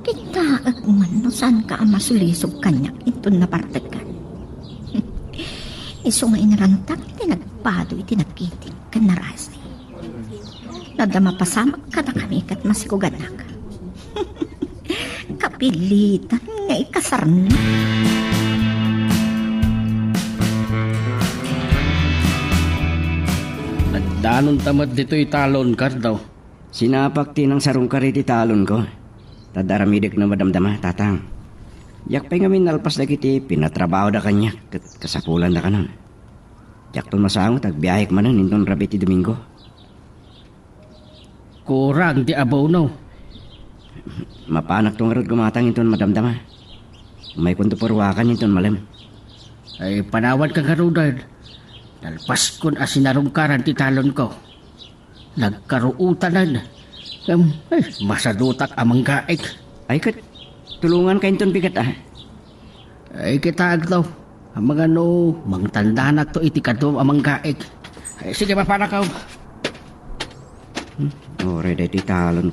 Kitaek man no saanka a masulisog kaniak inton napartekkan. Isu nga inarantak ti nagpado iti nagkiting ken narasi. No adda mapasamak kadakami ket masikuganak. Kapilitan nga ikasarna. Nagdanonta met ditoy talon, Cardo. Sinapak ti nangsarungkar iti talonko. Ta adda aramidek no madamdama, Tatang. Diak pay ngamin nalpas dagiti pinatrabahoda kaniak ket kasapulanda kanon. Diakton masango ta agbiahek manen inton rabii ti Domingo. Kurang ti abono. Mapanakto ngarud gumatang inton madamdama. Umaykonto pay ruakan inton malem. Ay, panawanka ngaruden. Nalpaskon a sinarungkaran ti talonko. Nagkaruotanan. Ngem, ay, masadutak a manggaek. Ay, ket, tulonganka inton bigat, ah. Ay, kitaekto. Amangan no mangtandanakto iti kaduam a manggaek. Ay, sige, papanakaw. Hmm, uray daytoy talon.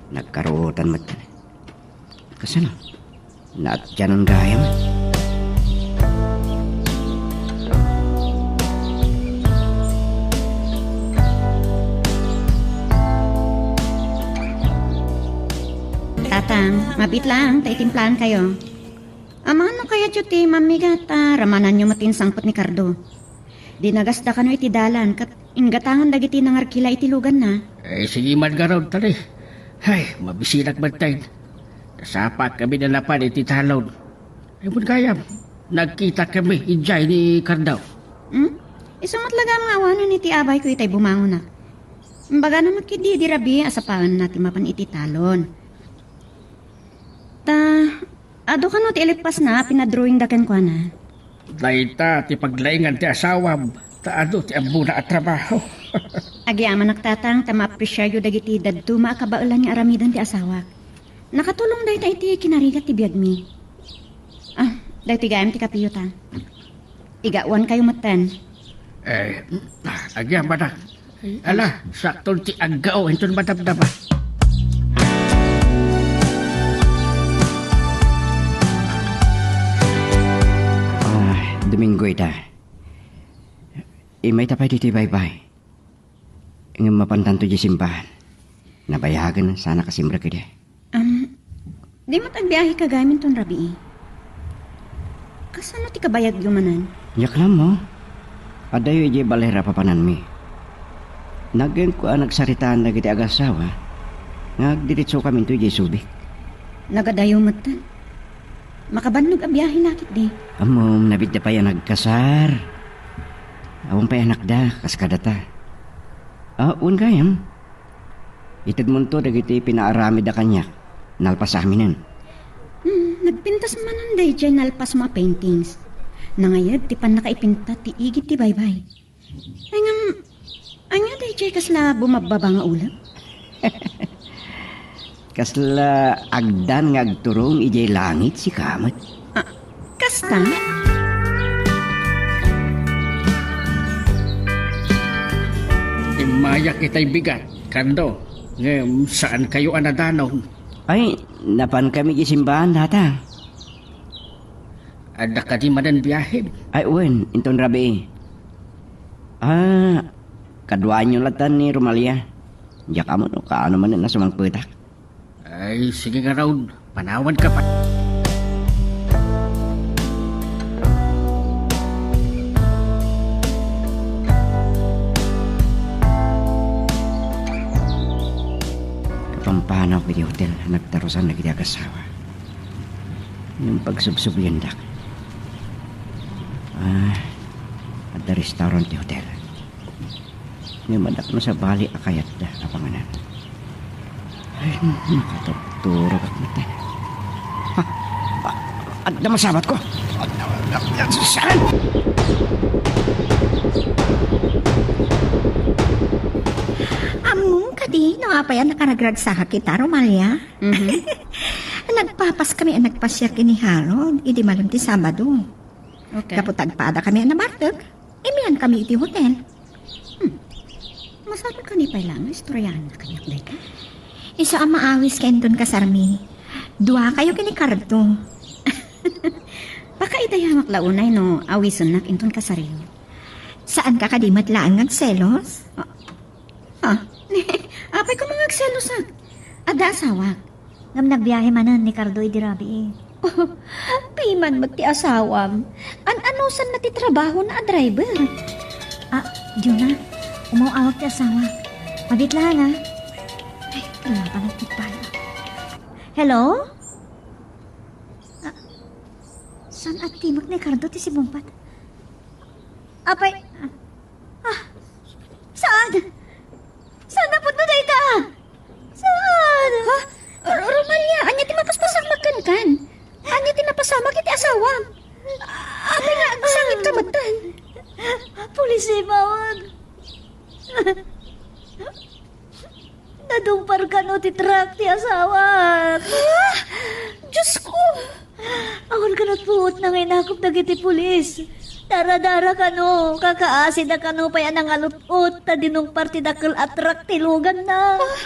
Nagkaruotan met. Kasano? Naatyanan gayam. Mabiit laeng ta itimplaankayo. Amangan no kayatyo ti mammigat, ta ramananyo met ti insangpet ni Cardo. Dinagasda kano iti dalan ket inggatangan dagiti nangarkila iti luganna. Eh, sige man ngarud, tali. Ay, mabisinak metten. Nasapaak kami nalapan iti talon. Ay, mun gayam, nagkita kami idiay ni Cardo. Hmm? Isu met la gayam nga awanen iti abayko itay bumangonak. Imbagana met ketdi idi rabii a sapaenna ti mapan iti talon. Ta, adu kano ti ilippasna a pinadrawingda kenkuana? Dayta ti paglaingan ti asawam, ta adu ti ammona a trabaho. Agyamanak, Tatang, ta maapresiaryo dagiti dadduma a kabaelan nga aramiden ti asawak. Nakatulong dayta iti kinarigat ti biagmi. Ah, daytoy gayam ti kapiyo ta. Igawankayo metten. Eh, agyamanak. Ala, sakton ti aggao inton madamdama. Ah, Domingo ita. Imayta pay ditoy baybay. Ngem mapantanto diay simbahan. Nabayagen sana kasimrek idi. Am, di met agbiaheka gayam inton rabii. Kasano ti kabayagyo manen? Diak la ammo. Adayo idiay balay a papananmi. Naganko a nagsaritaan dagiti agassawa nga agdiritsokami intoy diay Subic. Nagadayo metten. Makabannog a biahena ketdi. Ammom, nabidda pay a nagkasar. Awan pay anakda, kas kadata. Ah, wen gayam. Itedmonto dagiti pinaaramidda kaniak. Nalpas aminen. Hmm, nagpintas manen daydiay nalpasmo a paintings. Nangayab ti pannakaipinta ti igid ti baybay. Ay ngem, ania daydiay kasla bumabbaba nga ulep? Kasla agdan nga agturong idiay langit, sika met. Ah, kasta? Immayak itay bigat, Cardo, ngem saankayo a nadanum. Ay, napankami idiay simbahan, Tatang. Adda kadi manen biahem? Ay, wen, inton rabii. Ah, kaduaanyo latta ni Romalia. Diak ammo no kaano manen a sumangpetak. Ay, sige ngarud, panawanka pay. Kapampanawko iti hotel, nagtarusan dagiti agassawa. Ngem pagsubsubliandak. Ah, adda restaurant ti hotel. Ngem adda kano sabali a kayatda a panganan. Ay, nakaturturogak met. Ha? Ah, adda masabatko. Adda, adda, adda, saan? Ammom kadi no apay a nakaragragsakak ita, Romalia? Mhm. Nagpapaskami a nagpasiar ken ni Harold idi malem ti Sabado. Okay. Gapu ta agpadakami a nabartek, immiankami iti hotel. Hmm. Masapul kadi pay laeng nga istoryaanna kaniak dayta. Isu a maawiska inton kasarmi. Duakayo ken ni Cardo. Pakaidayamak la unay no awisennak inton kasaryo. Saanka kadi met laeng nga agselos? Ah, Ha? Apay koma nga agselosak? Adda asawak. Ngem nagbiahe manen ni Cardo idi rabii. Piman met ti asawam. An-anusanna ti trabahona a driver. Ah, Jonah, umaw-awag ti asawak. Mabiit laeng, ah. Ay, kailangan na ti pala. Hello? Ah, saan a timek ni Cardo ti simmungpat? Apay, ah, saan? Saan a pudno dayta? Saan? Ha? Ro-, Romalia, ania ti mapaspasamak kenkan? Ania ti napasamak iti asawam? Apay nga agsangit ka metten? Pulis, imawag. Nadungpar kano ti truck ti asawak. Ha? Diyos ko! Awan kano puot nga inakop dagiti pulis. Daradara kano, kakaasida kano pay a nangalut-ot ta dinungpar ti dakkel a truck ti luganna. Ah!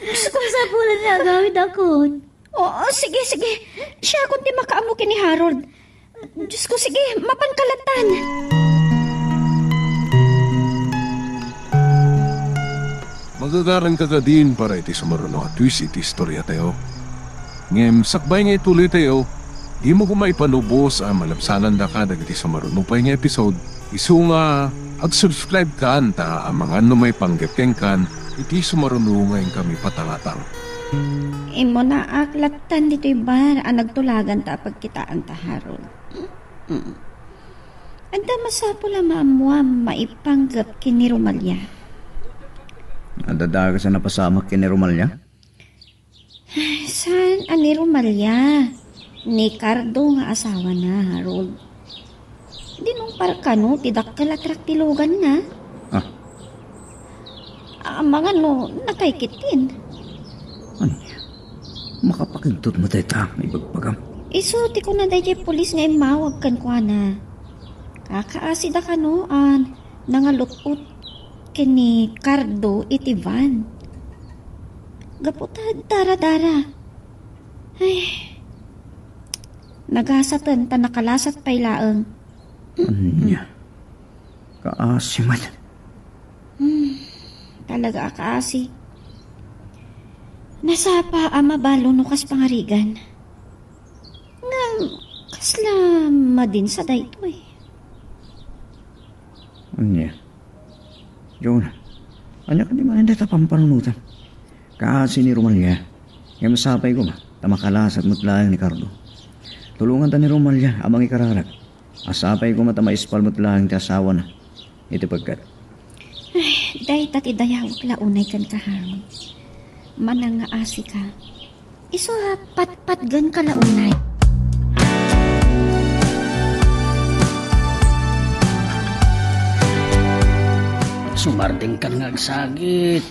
Diyos ko! Kasapulan nga agawidakon. Oo, sige, sige. Siakon ti makaammo ken ni Harold. Diyos ko, sige, mapanka lattan. Magagaranka kadin para iti sumaruno a twist iti istoriatayo. Ngem sakbay nga ituloytayo, dimo koma ipalubos a malabsanandaka dagiti sumaruno pay nga episode, isu nga ag-subscribe kan ta amangan no maipanggep kenkan iti sumaruno nga inkami patangatang. Immunaak lattan ditoy bar a nagtulaganta a pagkitaanta, Harold. Mm. Adda masapul a maammuam maipanggep ken ni Romalia? Adda dakes a napasamak ken ni Romalia? Saan a ni Romalia, ni Cardo nga asawana, Harold. Dinungpar kano ti dakkel a truck ti luganna? Ah. Amangan no natay ketdin. Ania? Makapakigtot met dayta nga ibagbagam? Isu ti kuna daydiay pulis nga immawag kenkuana. Kakaasida kano a nangalut-ot ken ni Cardo iti van. Gapu ta daradara. Ay. Nagasaten ta nakalasat pay laeng. Ania? Kaasi met. Hmm, talaga a kaasi. Nasapa a mabalo no kas pangarigan. Ngem, kasla madin sa daytoy. Ania? Jonah, ania kadi manen dayta pampanunotan? Kaasi ni Romalia. Ngem sapay koma, ta makalasat met laeng ni Cardo. Tulonganta ni Romalia a mangikararag. A sapay koma ta maispal met laeng ti asawana iti pekkat. Ay, dayta ti dayawek la unay kenka, Harold. Manangngaasika. Isu a patpatgenka la unay. Sumardengkan nga agsakit.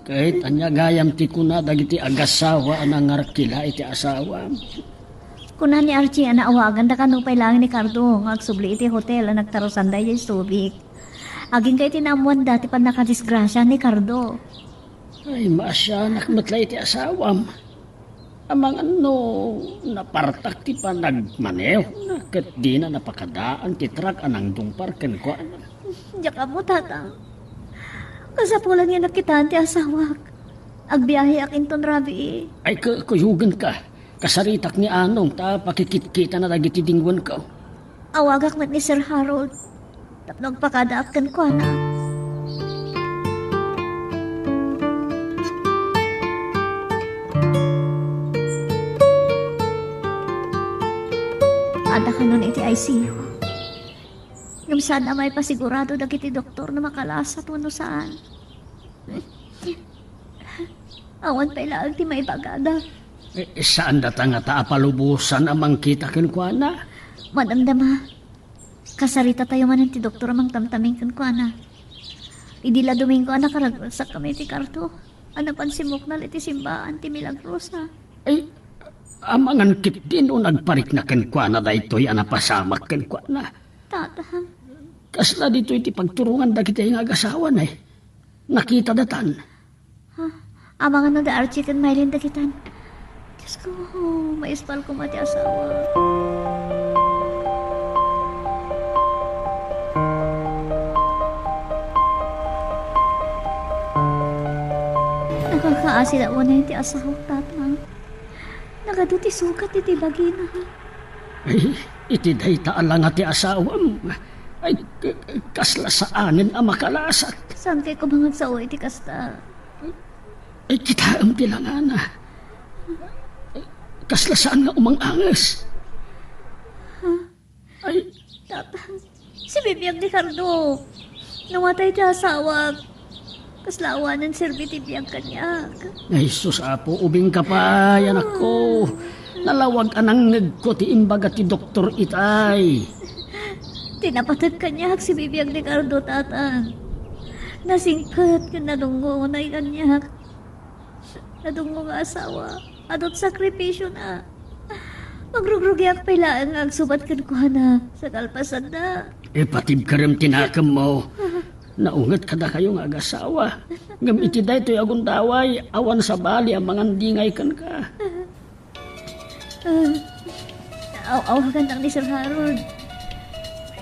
Ket ania gayam ti kuna dagiti agasawa a nangarkila iti asawam? Kuna ni Archie a naawaganda kano pay laeng ni Cardo nga agsubli iti hotel a nagtarusan daydiay Subic. Agingga iti naammoanda ti pannakadisgrasia ni Cardo. Ay, maasianak met la iti asawam. Amangan no napartak ti panagmanehona ket dina napakadaan ti truck a nangdungpar kenkuana. Diak ammo, Tatang. Kasapulan nga nakitaan ti asawak. Agbiaheak inton rabii. Ay, ku-, kuyogenka. Kasaritak ni Anong ta pakikitkitana dagiti dingwenko. Awagak met ni Sir Harold tapno agpakadaak kenkuana. Adda kanon iti I C U. Ngem saan a maipasigurado dagiti doktor no makalasat wenno saan. Awan pay laeng ti maibagada. Eh, saan data ngata a palubosan a mangkita kenkuana? Madamdama. Kasaritatayo manen ti doktor a mangtamtameng kenkuana. Idi la Domingo a nakaragsak kami ti Cardo a napan simmuknal iti simbaan ti Milagrosa. Ay, amangan ketdi no nagparikna kenkuana daytoy a napasamak kenkuana. Tata. Kasla ditoy ti pagturongan dagiti nga agasawa, eh. Nakita datan. Ha? Amangan no da Archie ken Mylene dagitan. Diyos ko, maispal koma ti asawa. Nakakaasi da unay ti asawa, Tatang. Nagadu ti sugat iti bagina. Ay, iti dayta a langa ti asawam. Ay, k-, k-, kasla saanen a makalasat. Saan kay kumangan sao iti kasta? Ay, kitaem ti langana. Ay, kasla saan nga umang-anges. Ha? Ay. Tatang, sibibiag ni Cardo. No matay ti asawak, kasla awanen serbi ti biag kaniak. Ay, sus, Apo, ubingka pay, anakko. Nalawag a nangngegko ti imbaga ti doktor itay. Ti napated kaniak, sibibiag ni Cardo, Tatang. Nasingpet ken nadungngo unay kaniak. Nadungngo nga asawa, adut sakripisiona. Magrugrugiak pay laeng nga agsubat kenkuana sa kalpasanna. Ipatibkarem ti nakemmo. Naunget kadakayo nga agasawa. Ngem iti daytoy a gundaway, awan sabali a mangandingay kenka. Aw-, awagannak ni Sir Harold.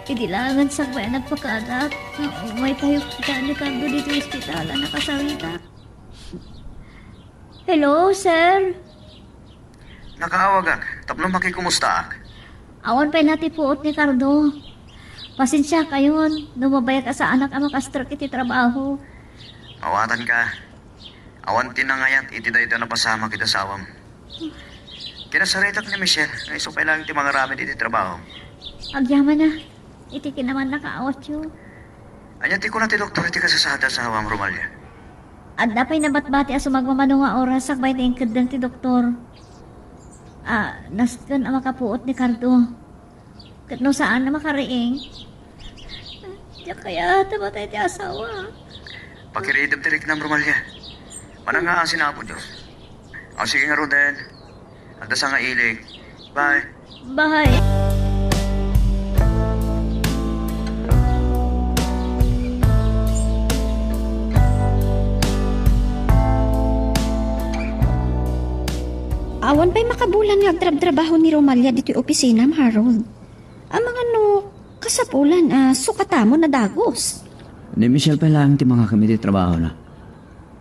Idi laengen sakbay a nagpakaadak, maytayo kita ni Cardo ditoy ospital a nakasaritak. Hello, sir? Nakaawagak tapno makikumustaak. Awan pay la ti puot ni Cardo. Pasensiakayon no mabayag a saanak a maka-stroke iti trabaho. Awatanka. Awan ti nangayat iti dayta a napasamak iti asawam. Kinasaritak ni Michelle nga isu pay laeng ti mangaramid iti trabaho. Agyamana, iti kinamannakaawatyo. Ania ti kuna ti doktor iti kasasaad ti asawam, Romalia? Adda pay nabatbati a sumagmamano nga oras sakbay ti inkeddeng ti doktor. A, nasken a makapuot ni Cardo. Ket no saan a makariing, diak kayat a matay ti asawa. Pakiridem ti riknam, Romalia. Manangngaasi nga Apo Dios. O, sige ngaruden. Adda sangailik. Bye. Bye. Awan pay makabulan nga agtrabtrabaho ni Romalia ditoy opisinam, Harold. Amangan no kasapulan a sukatmo a dagus. Ni Michelle pay laeng ti mangakam iti trabahona.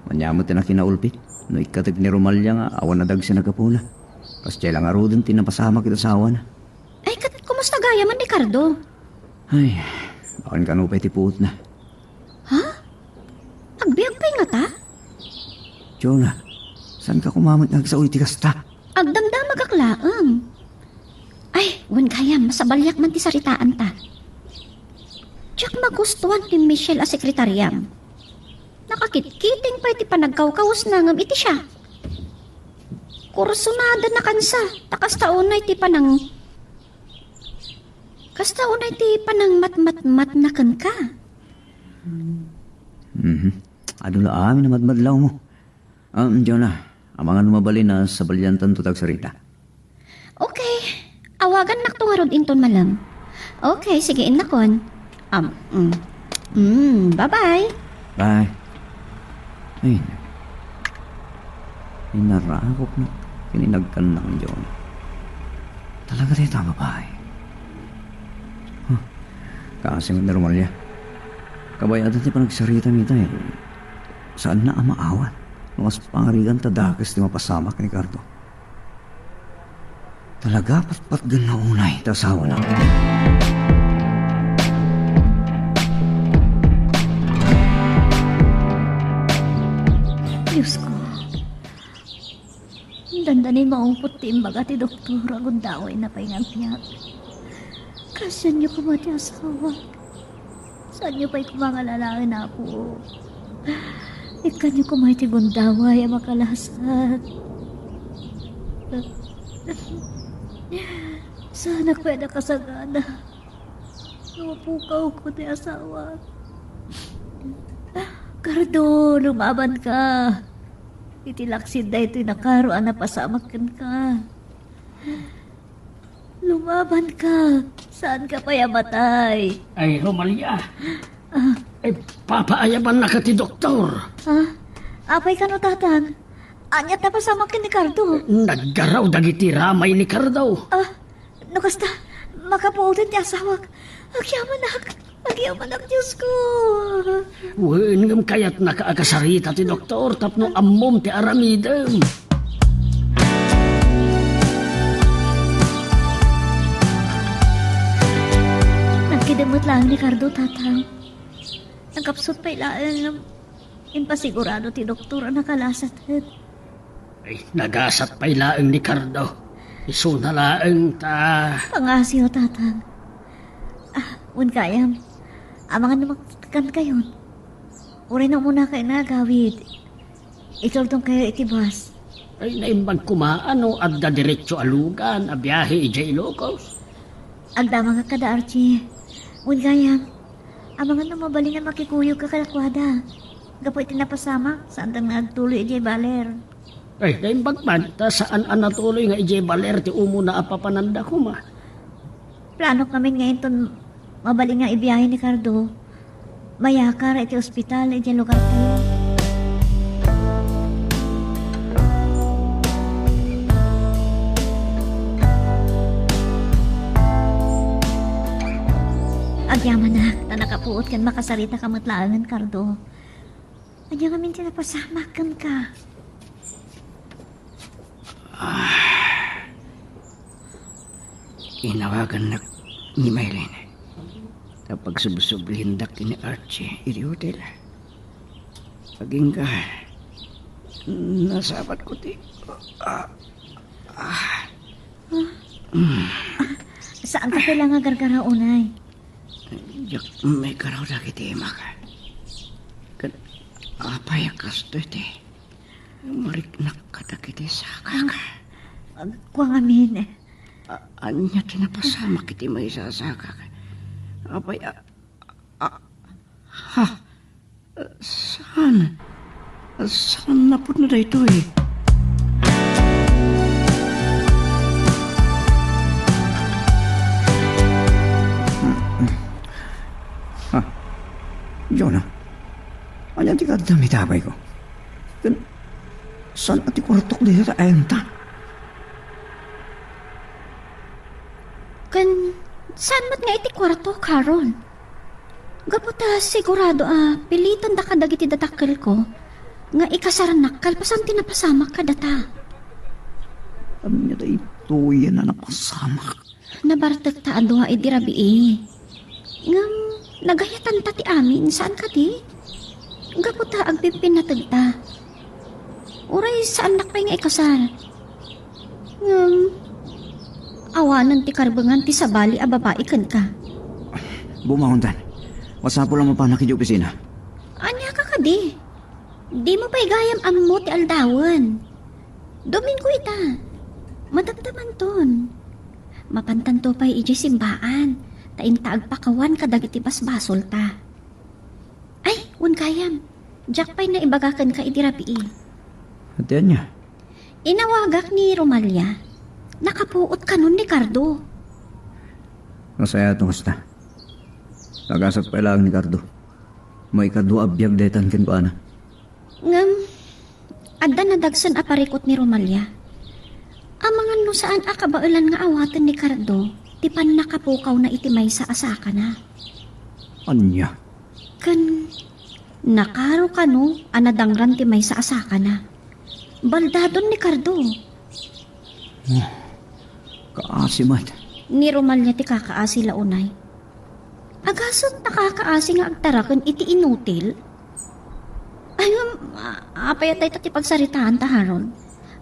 Ania met ti nakinaulpit no ikkateg ni Romalia nga awan a dagsen a gapuna. Kasdiay la ngaruden ti napasamak iti asawana. Ay, ket kumusta gayam ni Cardo? Ay, awan kano pay ti puotna. Ha? Agbiag pay ngata? Jonah, saanka koma met nga agsao iti kasta? Agdamdamagak laeng. Ay, wen gayam, masabaliak man ti saritaanta. Diak magustuhan ti Michelle a sekretariam. Nakakitkiting pay ti panagkawkawesna ngem iti siak. Kursunada na kansa, ta kasta unay ti panang-, kasta unay ti panangmatmatmatna kenka. Mhm. Adu la amin a madmadlawmo. Ah, Jonah, amangan no mabalin a sabaliantanto ti agsarita. Okay. Awagannakto ngarud inton malem. Okay, sige, innakon. Um, mm. Mm, bye-bye. Bye. Ay, inarakop na. Kininagkan na ni Jonah. Talaga dayta a babai. Huh. Kaasi met ni Romalia. Kabayatan ti panagsarita mi ita, eh. Saanna a maawat no kas pangarigan ta dakes ti mapasamak ni Cardo. Talaga, patpatgen nga unay ta asawana. Diyos ko, dandani maungpot ti imbaga ti doktor a gundawayna pay nga agbiag. Kaasianyo koma ti asawa. Saanyo pay koma nga alalaen, Apo. Ikkanyo koma iti gundaway a makalasat. Saanak pay a nakasagana no mapukawko ti asawa. Cardo, lumabanka. Iti laksid daytoy nakaro a napasamak kenka. Lumabanka. Saanka pay a matay. Ay, Romalia. Ah. Ay, papaayabannaka ti doktor. Ah? Apay kano, Tatang? Ania ti napasamak ken ni Cardo? Naggaraw dagiti ramay ni Cardo. Ah, no kasta, makapuoten ti asawak. Agyamanak. Agyamanak, Diyos ko. Wen, ngem kayatnaka a kasarita ti doktor tapno ammom ti aramidem. Nagkidem met laeng ni Cardo, Tatang. Nagkapsut pay laeng ngem impasigurado ti doktor a nakalasat. Ay, nagasat pay laeng ni Cardo. Isuna laeng ta. Pangasiyo, Tatang. Ah, wen gayam, amangan no makitkankayon. Uray no umunakayo nga agawid, itultongkayo iti bus. Ay, naimbag koma no adda diretso a lugan a biahe idiay Ilocos. Agdamagak kada Archie. Wen gayam, amangan no mabalin a makikuyogka kadakuada. Gapu iti napasamak, saandan nga agtuloy idiay baler. Ay, naimbag man, ta saan a natuloy nga idiay baler ti umuna a papananda koma. Planok ngamin nga inton mabalin nga ibiyahe ni Cardo, mayakar iti ospital idiay lugartayo. Agyamanak, ta nakapuot ken makasarita ka met laengen, Cardo. Ania ngamin ti napasamak kenka? Ah, Inawagannak ni Mylene. Ta pagsubsubliendak ni Archie iti hotel. Agingga, nasabatko ti, ah, ah. Saanka pay la nga agargaraw unay? Diak maikaraw dagiti imak. Ket apay a kastoy ti mariknak kadagiti sakak? Ah, agkuangamin. A-, ania ti napasamak iti maysa a sakak? Apay a, a, ha? Saan? Saan napudno daytoy? Ah, Jonah, ania ti kaddam iti apayko? Ken saan a ti kuartok dayta a enta? Ken saan met nga iti kuartok, Harold? Gapu ta sigurado a pilitan da kadagiti dadakkelko nga ikasarannak kalpasan ti napasamak kadata. Ania daytoy a napasamak? Nabartek ta a dua idi rabii. Ngem nagayatan ta ti amin, saan kadi? Gapu ta agpipinateg ta. Uray saannak pay nga ikasar. Ngem, awanen ti karbengan ti sabali a babai kenka. Bumangontan. Masapul a mapanak iti opisina. Ania ka kadi? Dimo pay gayam ammo ti aldawen. Domingo ita. Madamdamanton. Mapantanto pay idiay simbaan, ta inta agpakawan kadagiti basbasolta. Ay, wen gayam. Diak pay naibaga kenka idi rabii. Iti ania? Inawagak ni Romalia. Nakapuot kanon ni Cardo. Nasayaat no kasta. Agasat pay laeng ni Cardo. Maikadua a biag daytan kenkuana. Ngem, adda nadagsen a parikut ni Romalia. Amangan no saan a kabaelan nga awaten ni Cardo ti pannakapukawna iti maysa a sakana. Ania? Ken nakaro kano a nadangran ti maysa a sakana. Baldadon ni Cardo. Oh, kaasi met. Ni Romalia ti kakaasi la unay. Agasem ta kakaasi nga agtaraken iti inutil? Ay, ngem, a-, apay a dayta ti pagsaritaanta, Harold?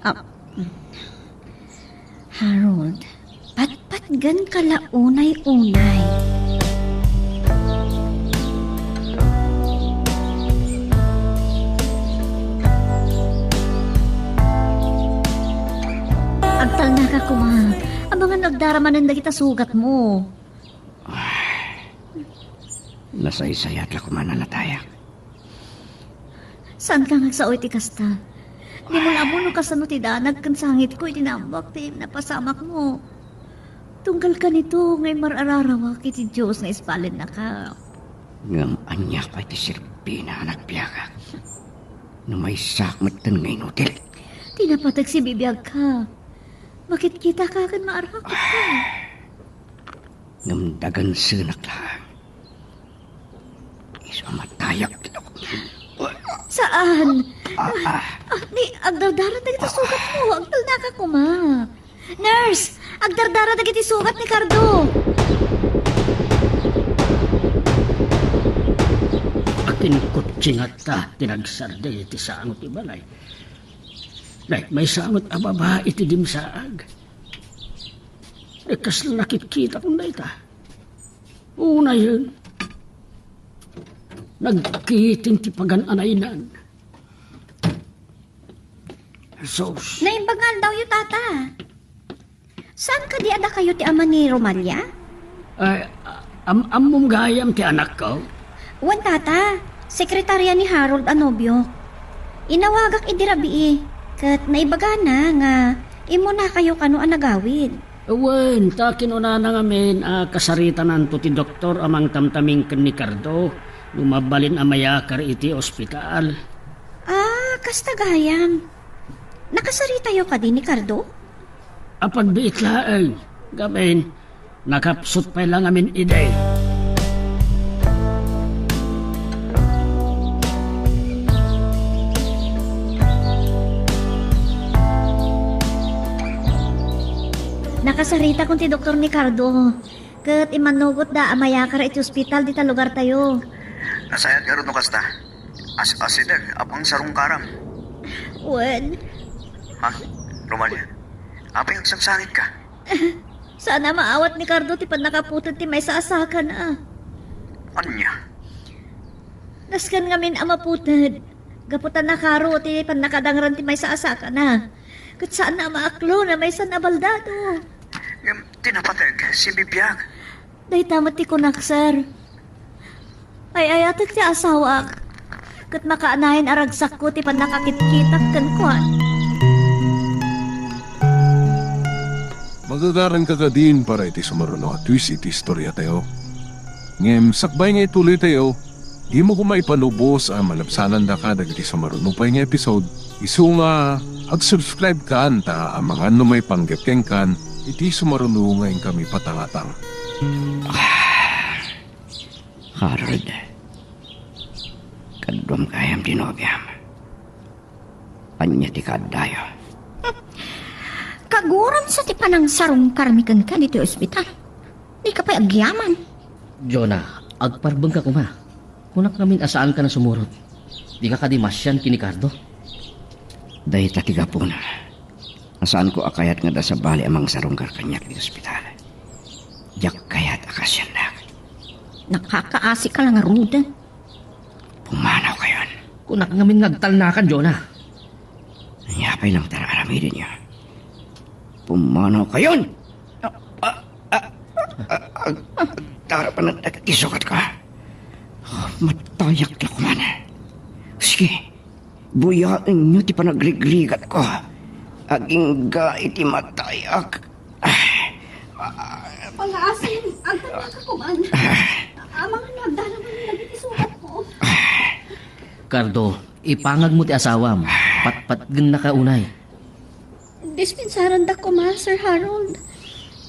Ah, Harold, patpatgenka la unay-unay. Agtalnaka koma. Amangan no agdara manen dagita sugatmo. Nasaysayaat la koma a natayak. Saanka nga agsao iti kasta? Dimo la ammo no kasano ti danag ken sangitko iti naammoak ti napasamakmo. Tunggal kanito nga immar-ararawak iti Dios nga isbalennaka. Ngem ania pay ti serbina a nagbiagak no maysaak metten nga inutil? Ti napateg sibibiagka. Makitkitaka ken maarakutka. Ngem dagansenak laeng. Isu a matayak ti daok. Saan? Ah, ah. Ah, ni, agdardara dagiti sugatmo. Agtalnaka koma. Nurse, agdardara dagiti sugat ni Cardo. Akin kutsingatta ti nagsardi iti sango ti balay. Nay, maysa met a babai ti dimsaag. Nay, kasla nakitkitak dayta. Unayen, nagkiting ti pagan-anaynan. Jesus. Naimbag nga aldawyo, Tata. Saan kadi a dakayo ti ama ni Romalia? Ay, am-, ammom gayam ti anakko? Wen, Tata. Sekretaria ni Harold a nobiok. Inawagak idi rabii, ket naibagana nga immunakayo kano a nagawid. Wen, ta kinunana ngamin a kasaritananto ti doktor a mangtamtaming ken ni Cardo no mabalin a mayakar iti ospital. Ah, kasta gayam. Nakasaritayo kadi ni Cardo? Apagbiit laeng, gamin, nakapsut pay la ngamin idi. Kasaritakon ti doktor ni Cardo. Ket immannugotda a mayakar iti ospital dita lugartayo. Nasayaat ngarud no kasta. As-asideg a pangsarungkaram. Wen. Ha? Romalia, apay agsangsangitka? Saan a maawat ni Cardo ti pannakaputed ti maysa a sakana. Ania? Nasken ngamin a maputed. Gapu ta nakaro ti pannakadangran ti maysa a sakana. Ket saan a maaklo na maysa a baldado. Ngem ti napateg, simbibiag. Dayta met ti kunak, sir. Ay-ayatek ti asawak. Ket makaanayon a ragsakko ti pannakakitkitak kenkuana. Magagaranka kadin para iti sumaruno a twist iti istoriatayo. Ngem sakbay nga ituloytayo, dimo koma ipalubos a malabsanandaka dagiti sumaruno pay nga episode. Isu nga ag-subscribe kan ta amangan no maipanggep kenkan iti sumaruno nga inkami patangatang. Harold, kaduam gayam ti nobiam. Ania ti kaaddayo? Kaguram sa ti panangsarungkarmi kenka ditoy ospital. Dika pay agyaman. Jonah, agparbengka koma. Kunak ngamin a saanka a sumurot. Dika kadi masian ken ni Cardo? Dayta ti gapuna a saanko a kayat nga adda sabali a mangsarungkar kaniak iti ospital. Diak kayat a kaasiannak. Nakakaasika la ngaruden. Pumanawkayon. Kunak ngamin nga agtalnakan, Jonah. Ania pay laeng ti ar-aramidenyo? Pumanawkayon! Ah, ah, ah, ah, agtarapan ti sukatka. Ah, matayak la koman. Sige, buyaenyo ti panagrigrigatko. Agingga iti matayak. Ah, ah, Pangaasim, agtalnaka koman. Amangan nga agdalaman dagiti sukat ko. Cardo, ipangagmo ti asawam. Patpatgennaka unay. Dispensarandak koma, Sir Harold.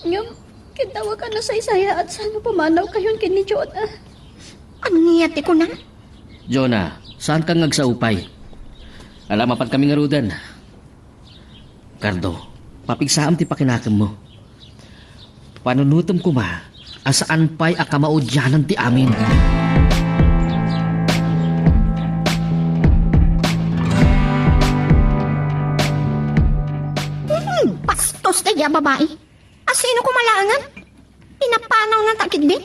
Ngem, kiddawak a nasaysayaat sano pumanawkayon ken ni Jonah. Ania ti kuna? Jonah, saanka nga agsaupay. Ala, mapankami ngaruden. Cardo, papigsaam ti pakinakemmo. Panunotem koma a saan pay a kamaudianan ti amin. Hmm, bastos daydi a babai. A sino koma laengen? Pinapanawna ta ketdi?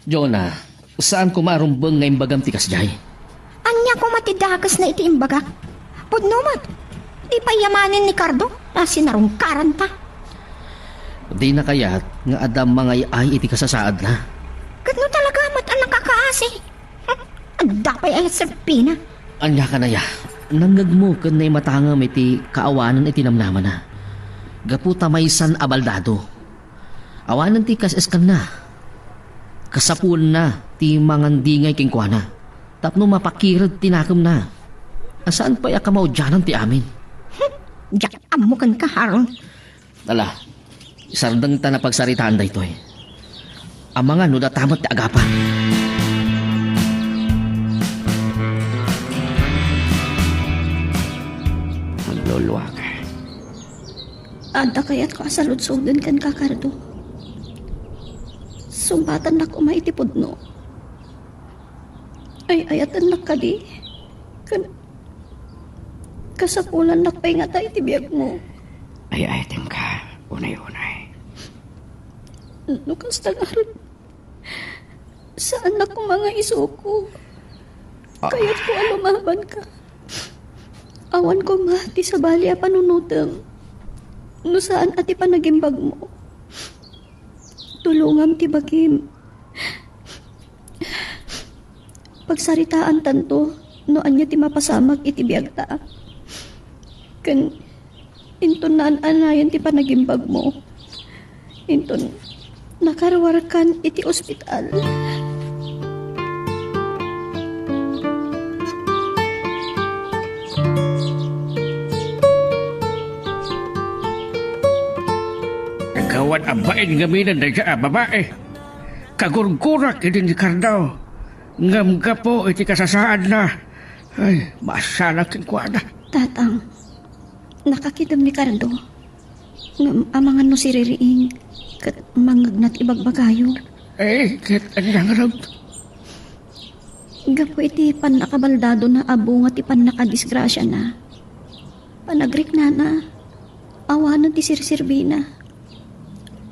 Jonah, saan koma a rumbeng nga imbagam ti kasdiay? Ania koma ti dakesna iti imbagak? Pudno met, di pay yamanen ni Cardo a sinarungkaranta. Dina kayat nga adda mangay-ay iti kasasaadna. Ket no talaga met a nakakaasi, adda pay a serbina. Ania kanaya, nangngegmo ken naimatangem iti kaawanan iti namnamana. Gapu ta maysan a baldado. Awanen ti kas-eskanna. Kasapuenna ti mangandingay kenkuana tapno mapakired ti nakemna. A saan pay a kamaudianan ti amin. Diak ammo kenka, Harold. Ala, sardengta a pagsaritaan daytoy. Amangan no data met ti agapa. Agluluak. Adda kayatko a saludsoden kenka, Cardo. Sungbatannak koma iti pudno. Ay-ayatennak kadi? Ken kasapulannak pay ngata iti biagmo? Ay-ayatenka unay-unay. No kasta ngarud, saannak koma nga isuko. Ah. Kayatko a lumabanka. Awan koma ti sabali a panunotem no saan a ti panagimbagmo. Tulongam ti bagim. Pagsaritaantanto no ania ti mapasamak iti biagta. Ken inton naan-anayan ti panagimbagmo, inton nakaruarkan iti ospital. Gawan a bain ngaminen dayta a babai. Kagurgurak idi ni Cardo, ngem gapu iti kasasaadna, ay, maasianak kenkuana. Tatang, nakakitem ni Cardo. Ngem amangan no siririing, ket mangngegna ti ibagbagayo. Eh, ket ania ngarud? Gapu iti pannakabaldadona a bunga ti pannakadisgrasiana, panagriknana, awanen ti sirserbina.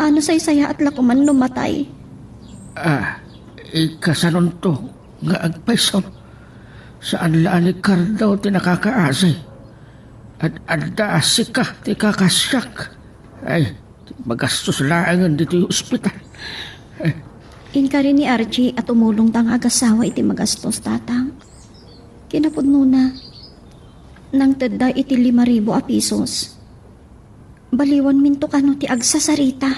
A, nasaysayaat la koman no matay. Ah, ikasanonto nga agpayso? Saan la a ni Cardo ti nakakaasi. Ad-adda a sika ti kakasiak. Ay, magastos laengen ditoy ospital. Ay. Inkari ni Archie a tumulongta nga agasawa iti magastos, Tatang. Kinapudnona, nangtedda iti lima ribu a pisos. Baliwanminto kano ti agsasarita.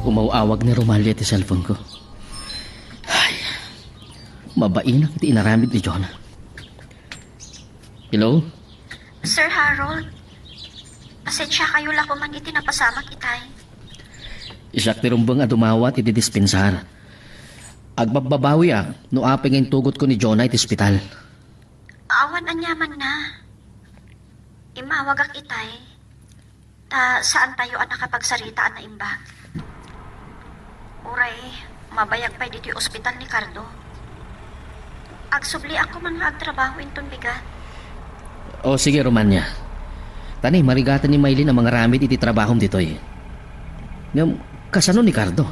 Umaw-awag ni Romalia ti cellphone ko. Ay, mabainak ti inaramid ni Jonah. Hello? Sir Harold, pasensiakayo la koman iti napasamak itay. Siak ti rumbeng a dumawat iti dispensar. Agbabbabawiak no apay nga intugotko ni Jonah iti ospital. Awan aniamanna. Immawagak itay, ta saantayo a nakapagsarita a naimbag. Uray, mabayag pay ditoy ospital ni Cardo. Agsubliak koman nga agtrabaho inton bigat. O, sige, Romania. Ta ni, marigatan ni Maylin a mangaramid iti trabahom ditoy. Ngem, kasano ni Cardo?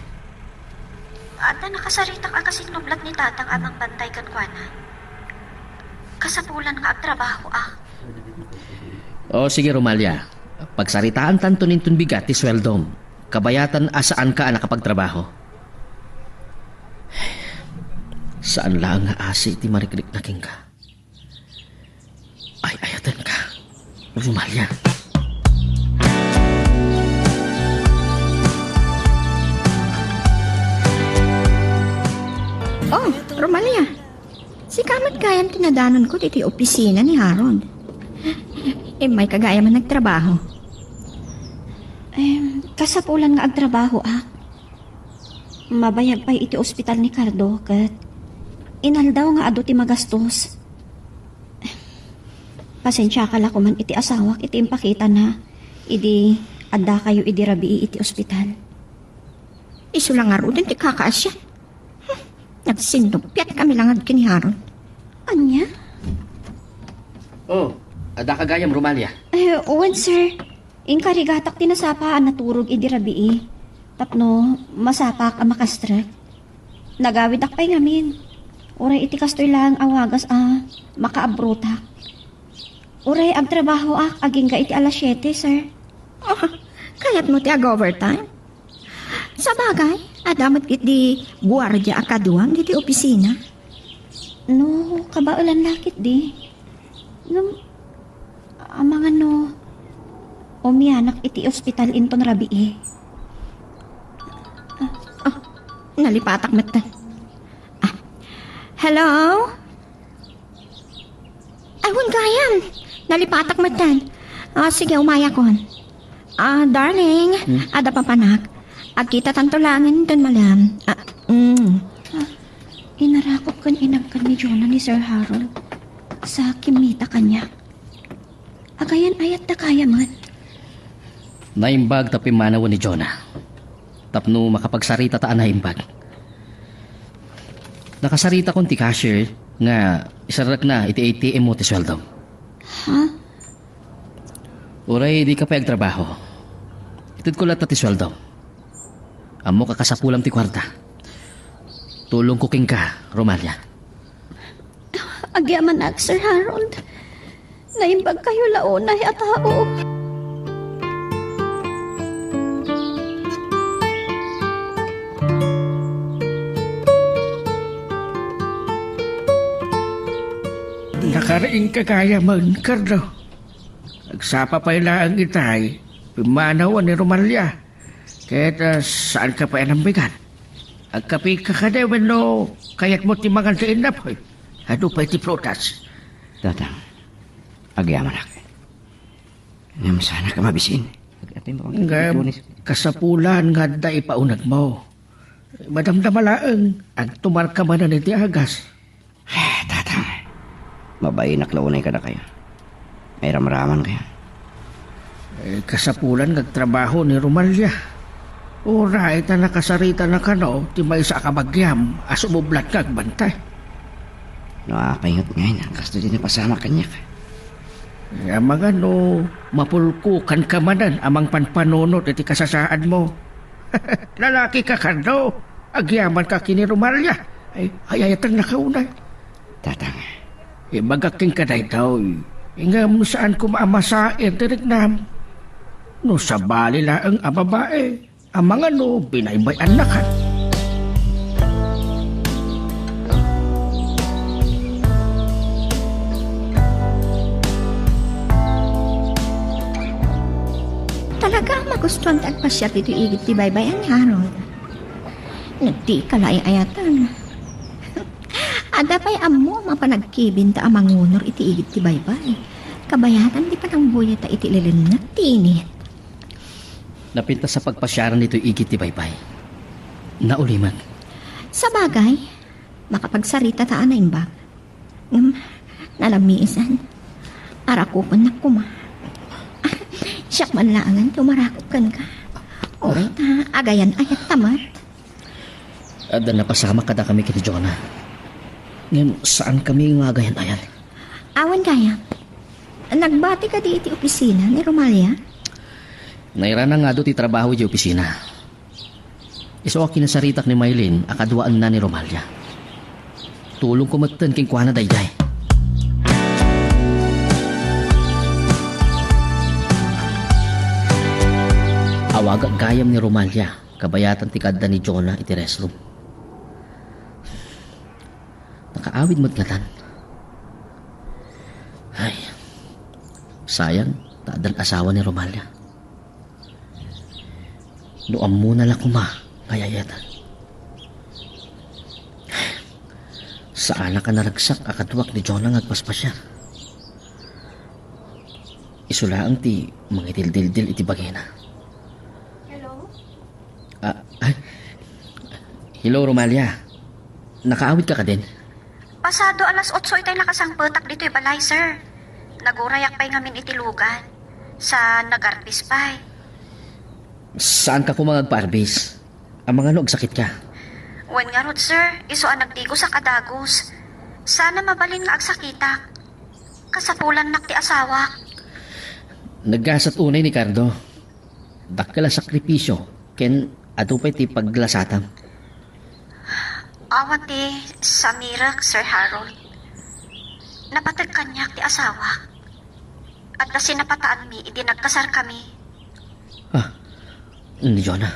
Adda nakasaritak a kasinublat ni Tatang a mangbantay kenkuana. Kasapulan nga agtrabahoak. O, sige, Romalia. Pagsaritaantanto ninton bigat ti sueldom. Kabayatan a saanka a nakapagtrabaho. Saan laeng nga asi ti marikrikna kenka. Ay-ayatenka, Romalia. Oh, Romalia. Sika met gayam ti nadanonko ditoy opisina ni Harold. Immayka gayam a nagtrabaho. Em, kasapulan nga agtrabahoak. Mabayag pay iti ospital ni Cardo ket inaldaw nga adu ti magastos. Pasensiaka la koman iti asawak iti impakitana idi addakayo idi rabii iti ospital. Isu la ngaruden ti kakaasian. Hmm, nagsinnupiat kami langad ken ni Harold. Ania? Oh, addaka gayam, Romalia? Eh, wen, sir. Inkarigatak ti nasapa a naturog idi rabii tapno masapaak a makastrek. Nagawidak pay ngamin. Uray iti kastoy laeng a wagas a makaabrotak. Uray agtrabahoak agingga iti alas siete, sir. Oh, kayatmo ti ag-overtime? Sabagay, adda met iti guardia a kaduam ditoy opisina. No kabaelan la ketdi. Ngem, amangan no umianak iti ospital inton rabii. Ah, ah, nalipatak metten. Ah, hello? Ay, wen gayam. Nalipatak metten. Ah, sige, umayakon. Ah, darling, hmm? Adda papanak. Agkitatanto laengen inton malem. Ah, mm. Ah, inarakop ken inagkan ni Jonah ni Sir Harold sa kimmita kaniak. Agayan-ayat da kaya met. Naimbag ta pimmanawen ni Jonah. Tapno makapagsarita ta a naimbag. Nakasaritakon ti cashier nga iserrekna iti A T M mo ti sueldom. Ha? Uray dika pay agtrabaho, itedko latta ti sueldom. Ammok a kasapulam ti kuarta. Tulongko kenka, Romalia. Agyamanak, Sir Harold. Naimbagkayo la unay a tao. Nakariingka gayamen, Carlo. Agsapa pay laeng itay, pimmanawen ni Romalia. Ket, ah, saanka pay a nambigat? Agkapika kadi wenno kayatmo ti mangan ti innapoy? Adu pay ti prutas. Tatang, agyamanak. Ngem saanka mabisin. Ngem, kasapulan nga adda ipaunegmo. Madamdama laeng, agtumarka manen iti agas. Eh, Tatang, mabainak la unay kadakayo. Mairamraman kayo. Eh, kasapulan nga agtrabaho ni Romalia. Uray ta nakasarita na kano ti maysa a kabagiam a sumublat nga agbantay. No apay ngat ngayon, kasto di napasamak kaniak. Eh, amangan no mapulkokan ka manen a mangpanpanunot iti kasasaadmo. Lalaki ka, Cardo. Agyaman ka ken ni Romalia. Ay, ay, ayaten na kaunay. Tatang. Ibagak kenka daytoy. Ngem saan koma a masaen ti riknam. No sabali laeng a babae, amangan no binaybay-annakan. Talaga a magustuan ti agpasiar ditoy igid ti baybay-an, Harold. Nagdika la ay-ayaten. Adda pay ammo a mapan agkibin ta a mangunor iti igid ti baybay. Kabayatan ti panangbuyat ta iti lilinnak ti init. Napintas a pagpasiaran ditoy igid ti baybay. Naulimek. Sabagay, makapagsarita ta a naimbag. Ngem, nalamisan. Arakupennak koma. Siak man laengen ti umarakop kenka. Uray ta, agayan-ayat ta met. Adda napasamak kadakami ken ni Jonah. Ngem saankami nga agayan-ayat. Awan gayam. Nagbati kadi iti opisina ni Romalia? Nairana nga adu ti trabaho iti opisina. Isu a kinasaritak ni Maylin a kaduaenna ni Romalia. Tulongko metten kenkuana daydiay. Awagak gayam ni Romalia, kabayatan ti kaadda ni Jonah iti restroom. Nakaawid met ngatan. Ay, sayang, ta addan asawa ni Romalia. No ammona la koma nga ay-ayatan. Saanak a naragsak a kaduak ni Jonah nga agpaspasiar. Isu laeng ti mangitildildil iti bagina. Hello? Ah, ay. Hello, Romalia. Nakaawid ka kadin? Pasado alas otso itay nakasangpetak ditoy balay, sir. Nagurayak pay ngamin iti lugan. Sa nagarbis pay. Saan ka koma nga agpaarbis? Amangan no agsakit ka? Wen ngarud, sir, isu a nagdigosak a dagus. Saan a mabalin nga agsakitak. Kasapulannak ti asawak. Naggasat unay ni Cardo. Dakkel a sakripisio ken adu pay ti paglasatam. Awan ti samirek, Sir Harold. Napateg kaniak ti asawak. Adda sinapataanmi idi nagkasarkami. Ah, ni Jonah.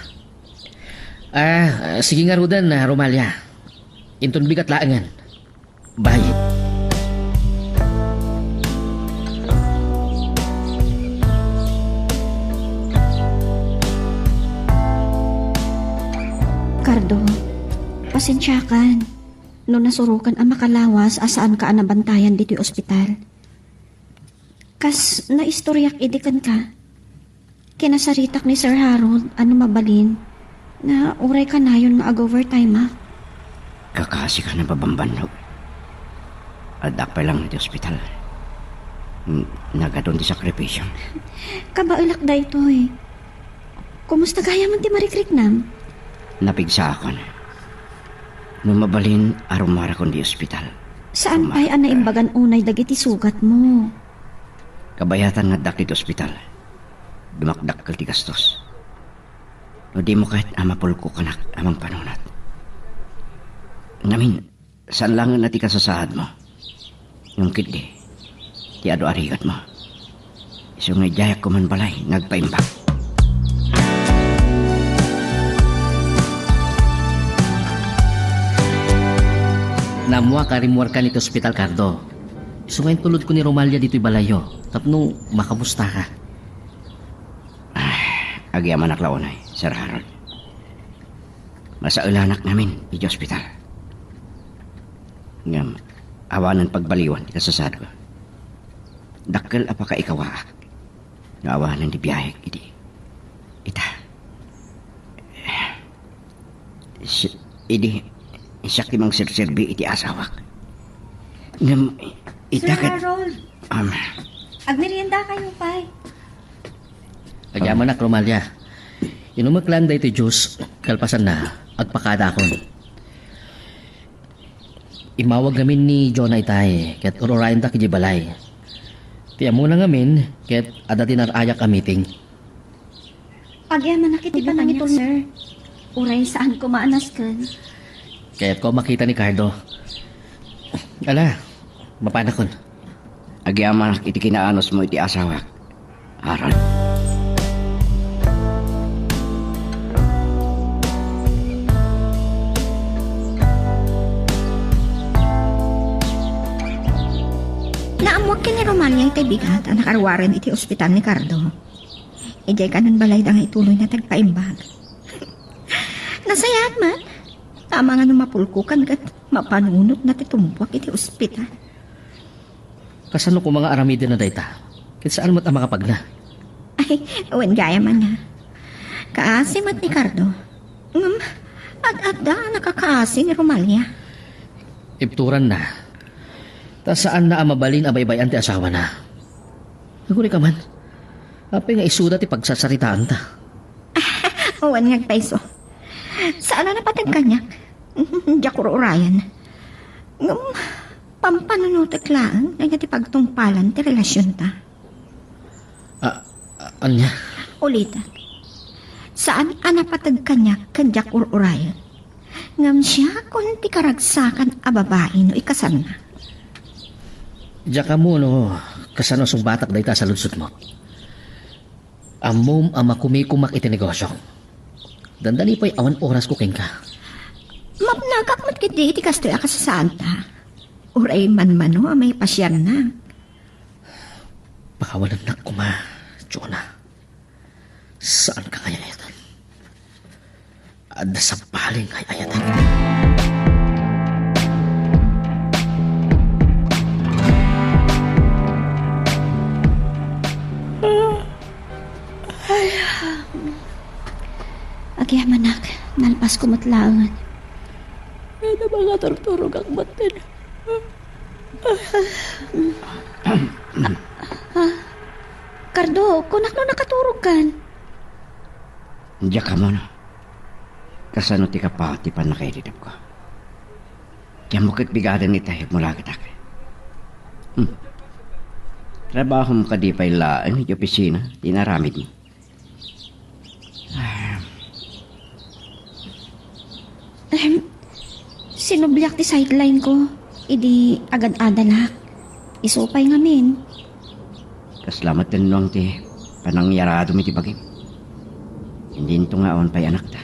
Ah, sige ngaruden, ah, Romalia. Inton bigat laengen. Bye. Cardo, pasensiakan no nasurokan a makalawas a saanka a nabantayan ditoy ospital. Kas naistoryak idi kenka, kinasaritak ni Sir Harold a no mabalin nga uray kanayon nga ag-overtime-ak. Kakasi ka na babambannog. Addak pay lang iti ospital. N-, nagadun ti sakripisyo. Kabaelak daytoy. Kumusta gayam ti marikriknam? Napigsaakon. No mabalin a rumarakon di ospital. Saan pay a naimbagan unay dagiti sugatmo? Kabayatan nga addak iti ospital. Dumakdakkel ti gastos. No dimo ket a mapulkokanak a mangpanunot. Ngamin, saan laengen a ti kasasaadmo. Ngem ketdi, ti adu a rigatmo. Isu nga idiayak koman balay nga agpaimbag. Naammoak a rimmuarkan iti ospital, Cardo. Isu nga intulodko ni Romalia ditoy balayyo tapno makamustaka. Ah, agyamanak la unay, Sir Harold. Masaelanak ngamin iti ospital. Ngem, awanen pagbaliwan ti kasasaadko. Dakkel a pakaikawaak no awanen ti biahek idi. Ita. Si-, idi, siak ti mangserserbi iti asawak. Ngem, ita Sir ket, Harold, um, agmeriendakayo pay. Agyamanak, Romalia. Inumek laeng daytoy juice, kalpasanna, agpakadaakon. Immawag ngamin ni Jonah itay, ket ur-urayenda idiay balay. Ti ammona ngamin, ket adda ti nar-ayak a meeting. Agyamanak iti panangitulmo, sir. Uray saan koma a nasken. Kayatko a makita ni Cardo. Ala, mapanakon. Agyamanak iti kinaanusmo iti asawak, Harold. Naammoak ken ni Romalia itay bigat a nakaruaren iti ospital ni Cardo. Idiay kanan balayda nga ituloyna ti agpaimbag. Nasayaat man. Amangan no mapulkokan ket mapanunotna ti tumpuak iti ospital. Kasano koma nga aramidenna dayta? Ket saan met a makapagna? Ay, wen gayam a. Kaasi met ni Cardo. Ngem, ad-adda a nakakaasi ni Romalia. Ibturanna. Ta saanna a mabalin a baybay-an ti asawana. Agurayka man. Apay nga isuda ti pagsarsaritaanta? Wen nga agpayso. Saan a napateg kaniak. Diak ur-urayan. Ngem, pampanunotek laeng nga ti pagtungpalan ti relasionta. A-, a-, ania? Ulitek. Saan a napateg kaniak ken diak ur-urayan. Ngem siakon ti karagsakan a babai no ikasalna. Diak ammo no kasano sungbatak dayta a saludsodmo. Ammom a makumikomak iti negosio. Dandani pay awan orasko kenka. Mapnagak met ketdi iti kastoy a kasasaadta. Uray manmano a maipasiarnak. Pakawanennak koma, Jonah. Saanka nga ay-ayatan. Adda sabali nga ay-ayatak. Ay, agyamanak, nalpasko met laeng. Ay, namangaturturogak met. Ah, Cardo, kunak no nakaturogkan. Diak ammo no kasano ti kapaut ti pannakaididepko. Ti ammok ket bigaden itay agmulagetak. Hmm. Trabahom kadi pay laeng iti opisina ti inaramidmo? Ahem, sinubliak ti sideline ko idi agad-adalak. Isu pay ngamin. Kasla met tennuang ti panangyaradom iti bagim. Indinto nga awan pay anakta.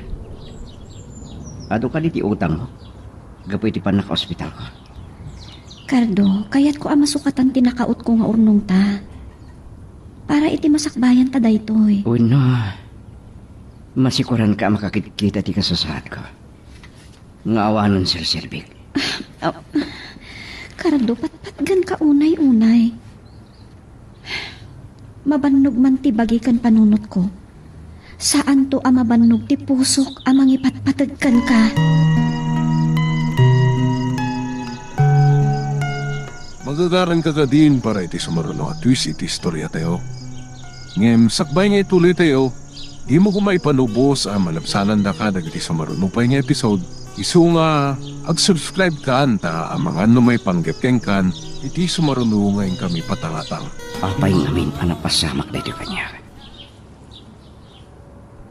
Adu kadi ti utangmo gapu iti pannakaospitalko? Cardo, kayatko a masukatan ti nakautko nga urnongta. Para iti masakbayanta daytoy. Wenno, masikoranka a makakitkita ti kasasaadko nga awanen serserbik. Ah, Cardo, patpatgenka unay-unay. Mabannog man ti bagi ken panunotko. Saanto a mabannog ti pusok a mangipatpateg kenka. Magagaranka kadin para iti sumaruno a twist iti istoriatayo. Ngem sakbay nga ituloytayo, dimo koma ipanubos a malabsanandaka dagiti sumaruno pay nga episode, isu nga ag-subscribe-kan ta amangan no maipanggep kenkan iti sumaruno nga inkami patangatang. Apay ngamin a napasamak daytoy kaniak?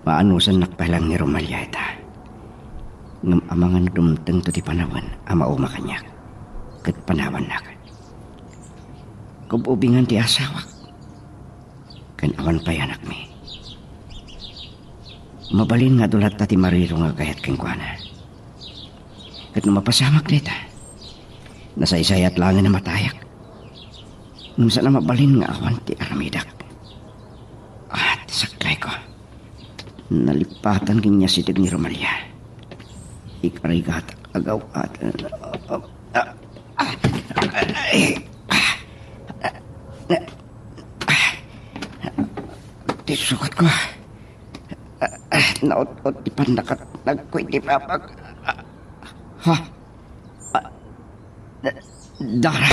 Maanusannak pay laeng ni Romalia ita. Ngem amangan no dumtengto ti panawen a mauma kaniak ket panawannak. Kub-ubingan ti asawak ken awan pay anakmi. Mabalin nga adu latta ti mariro nga agayat kenkuana. Ket no mapasamak dayta, nasaysayat laengen a matayak. Ngem saan a mabalin nga awan ti aramidak. Ah, ti saklayko. Nalipatan ken ni asideg ni Romalia. Ikarigatak a gaw-at. Ah, ah, ah, ah, ah, ah, ti sugatko. Ah, ah, naut-ot ti pannakatnagko iti babag. Ha? Ah, da-, Dara.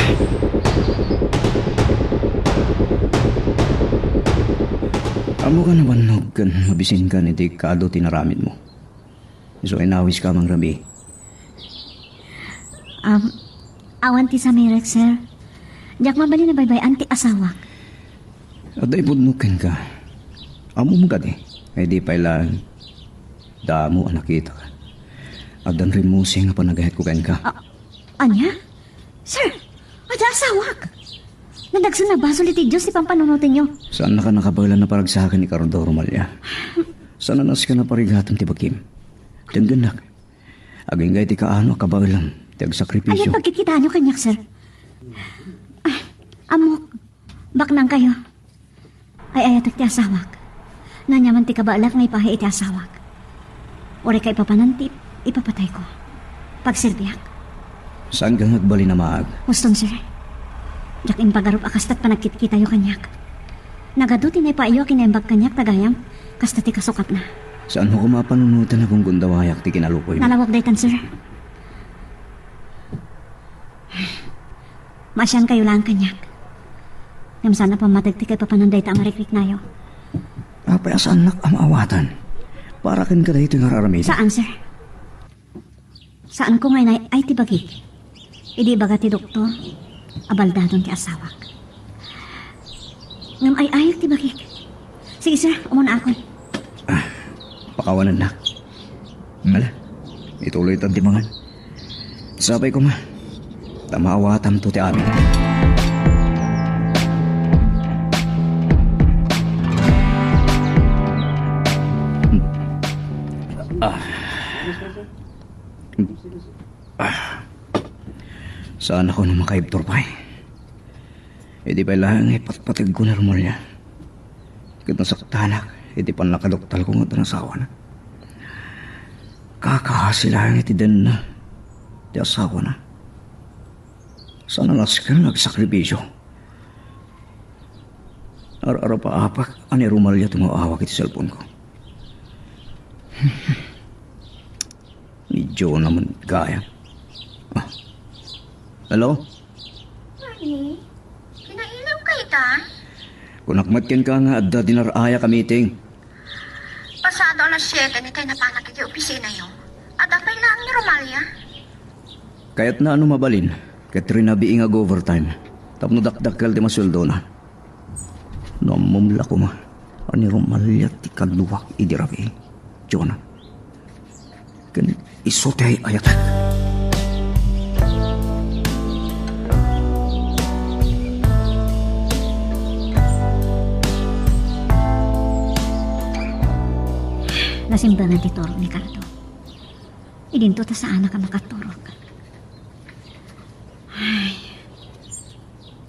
Ammok a nabannog ken mabisinkan iti kaadu ti inaramidmo. Isu inawiska a mangrabii. Um, awan ti samirek, sir. Diak mabalin a baybay-an ti asawak. Adda ipudno kenka. Ammom kadi, ay di pay laeng. Damo a nakitak. Addan rimmusing a panagayatko kenka. A-, ania? Sir, adda asawak. Nadagsen a basol iti Dios ti pampanunotenyo. Saannaka nakabaelan a paragsaken ni Cardo, Romalia. Saan a nasken a parigatem ti bagim. Denggennak. Agingga iti kaano a kabaelam ti agsakripisio. Ania pagkitkitaenyo kaniak, sir? Ah, ammok, baknangkayo. Ay-ayatek ti asawak. Ania man ti kabaelak nga ipaay iti asawak. Uray kaipapanan ti ipapatayko. Pagserbiak. Saanka nga agbalin a maag? Uston, sir. Diak impagarup a kasta ti panagkitkitayo kaniak. Nagadu ti naipaayyo a kinaimbag kaniak ta gayam, kasta ti kasukatna. Saanmo koma a panunoten a gunggundawayak ti kinalukoymo? Nalawag daytan, sir. Maasiankayo laeng kaniak. Ngem saan a pammateg ti kaipapanan dayta a marikriknayo. Apay a saannak a maawatan? Para kenka daytoy nga ar-aramidek. Saan, sir. Saanko nga inay-ay ti bagik. Idi ibaga ti doktor a baldadon ti asawak. Ngem ay-ayek ti bagik. Sige, sir, umuna akon. Ah, pakawanennak. Ala, ituloytan ti mangan. Sapay koma, ta maawatanto ti amin. Ah. Ah. Saanakon a makaibtur pay. Idi pay laeng ipatpategko ni Romalia. Ket nasaktanak iti pannakaduktalko nga addan asawana. Kakaasi laeng iti denna ti asawana. Saan a nasken nga agsakripisio. Ar-arapaapak a ni Romalia ti nga awak iti cellphone-ko. Ni Jonah man gayam. Ah. Hello? Honey, kinailaw ka ita? Kunak met kenka nga adda dinar-ayak a meeting. Pasado alas siete ni tay napanak iti opisinayo. Adda pay laeng ni Romalia. Kayatna a no mabalin, ket rinabii nga ag-overtime tapno dakdakkel ti masueldona. No ammom la koma a ni Romalia ti kaduak idi rabii, Jonah. Ken isu ti ay-ayatek. Nasimbangan ti turog ni Cardo. Idinto ta saanak a makaturog. Ay,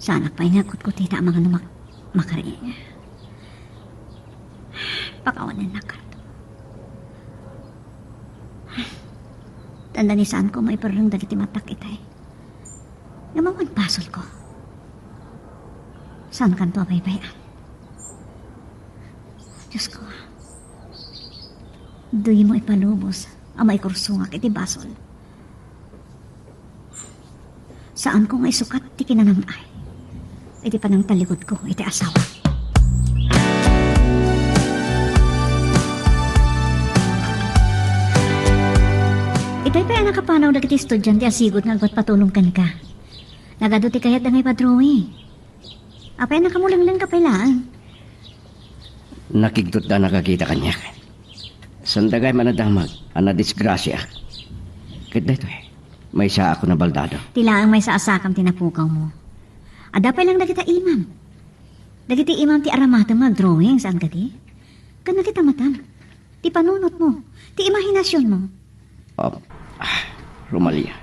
saanak pay nga agkutkutita amangan no mak-, makari. Pakawanennak, Cardo. Tanda ni saanko maiperreng dagiti matak itay. Ngem awan basolko. Saankanto a baybay-an. Diosko, duymo ipalubos a maikursongak iti basol. Saanko nga isukat ti kinanam-ay iti panangtallikudko iti asawa. Itay pay a nakapanaw dagiti estudiante a sigud nga agpatpatulong kenka. Nagadu ti kayatda nga ipadrawing. Apay a nakamulengleng ka pay laeng? Nakigtot da nagagita kaniak. Sanda gayam a nadamag a nadisgrasiaak. Ket daytoy, maysaak a nabaldado. Ti laeng maysa a sakam ti napukawmo. Adda pay laeng dagita imam. Dagiti imam ti aramatem nga agdrawing, saan kadi? Ken dagita matam. Ti panunotmo, ti imahinasionmo. Ah, ah, Romalia.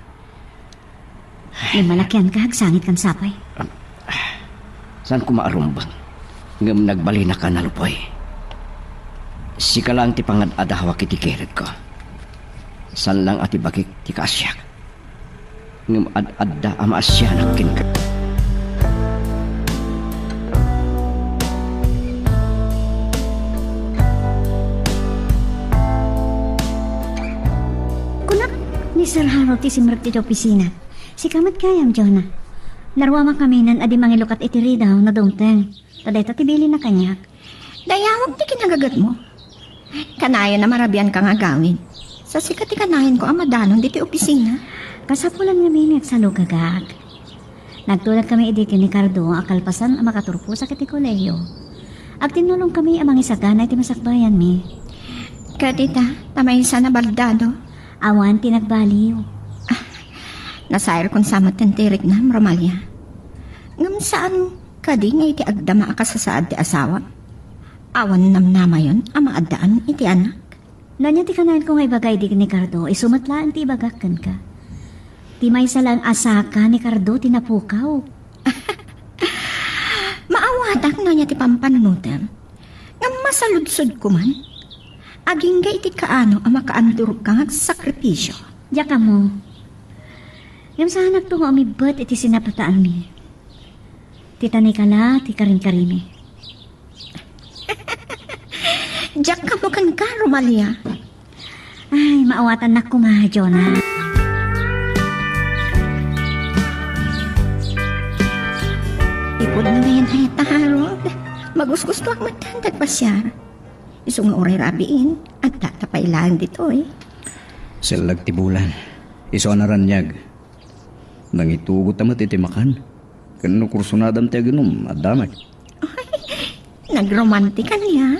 Ngem malakianka, agsangitkan sapay. Ah, ah, saan ko maarumbeng? Ngem nagbalinaka a nalupay. Sika laeng ti pangad-adawak iti kiredko. Saan laeng a ti bagik ti kaasiak. Ngem ad-adda a maasianak kenka. Kunak, Ni Sir Harold ti simrek iti opisina. Sika met gayam, Jonah. Naruamak ngaminen a di mangilukat iti ridaw no dumteng. Ta dayta ti bilinna kaniak. Dayawak ti kinagagatmo. Kanayon a marabianka nga agawid. Sa sika ti kanayon ko a madanon diti opisina. Kasapulan ngamin nga agsalugagak. Nagtulagkami idi ken ni Cardo a kalpasan a makaturposak iti kolehiyo. Agtinnulongkami a mangisagana iti masakbayanmi. Ket ita, ta maysa a baldado. Awan ti nagbaliw. Ah, nasairkon sa met ti riknam, Romalia. Ngem saan kadi nga iti agdama a kasasaad ti asawa? Awan namnamayon a maaddaan iti anak? No ania ti kanayon ko nga ibaga idi ni Cardo, isu met laeng ti ibagak kenka. Ti maysa laeng a saka ni Cardo ti napukaw. Maawatak no ania ti pampanunotem. Ngem masaludsodko man. Agingga iti kaano a makaandurka nga agsakripisio. Diak ammo. Ngem saanakto nga umibbet iti sinapataanmi. Ti tanikala ti karinkarimi. Diak ammo kenka, Romalia. Ay, maawatannak koma, Jonah. Ipudno ngayen ita, Harold. Magusgustoak met ti agpasiar. Isu nga uray rabiin, adda ta pay laeng ditoy. Sellag ti bulan. Isu a naraniag. Nangitugot ta met iti makan. Ken no kursunadam ti aginum, adda met. Ay, nagromantika nia.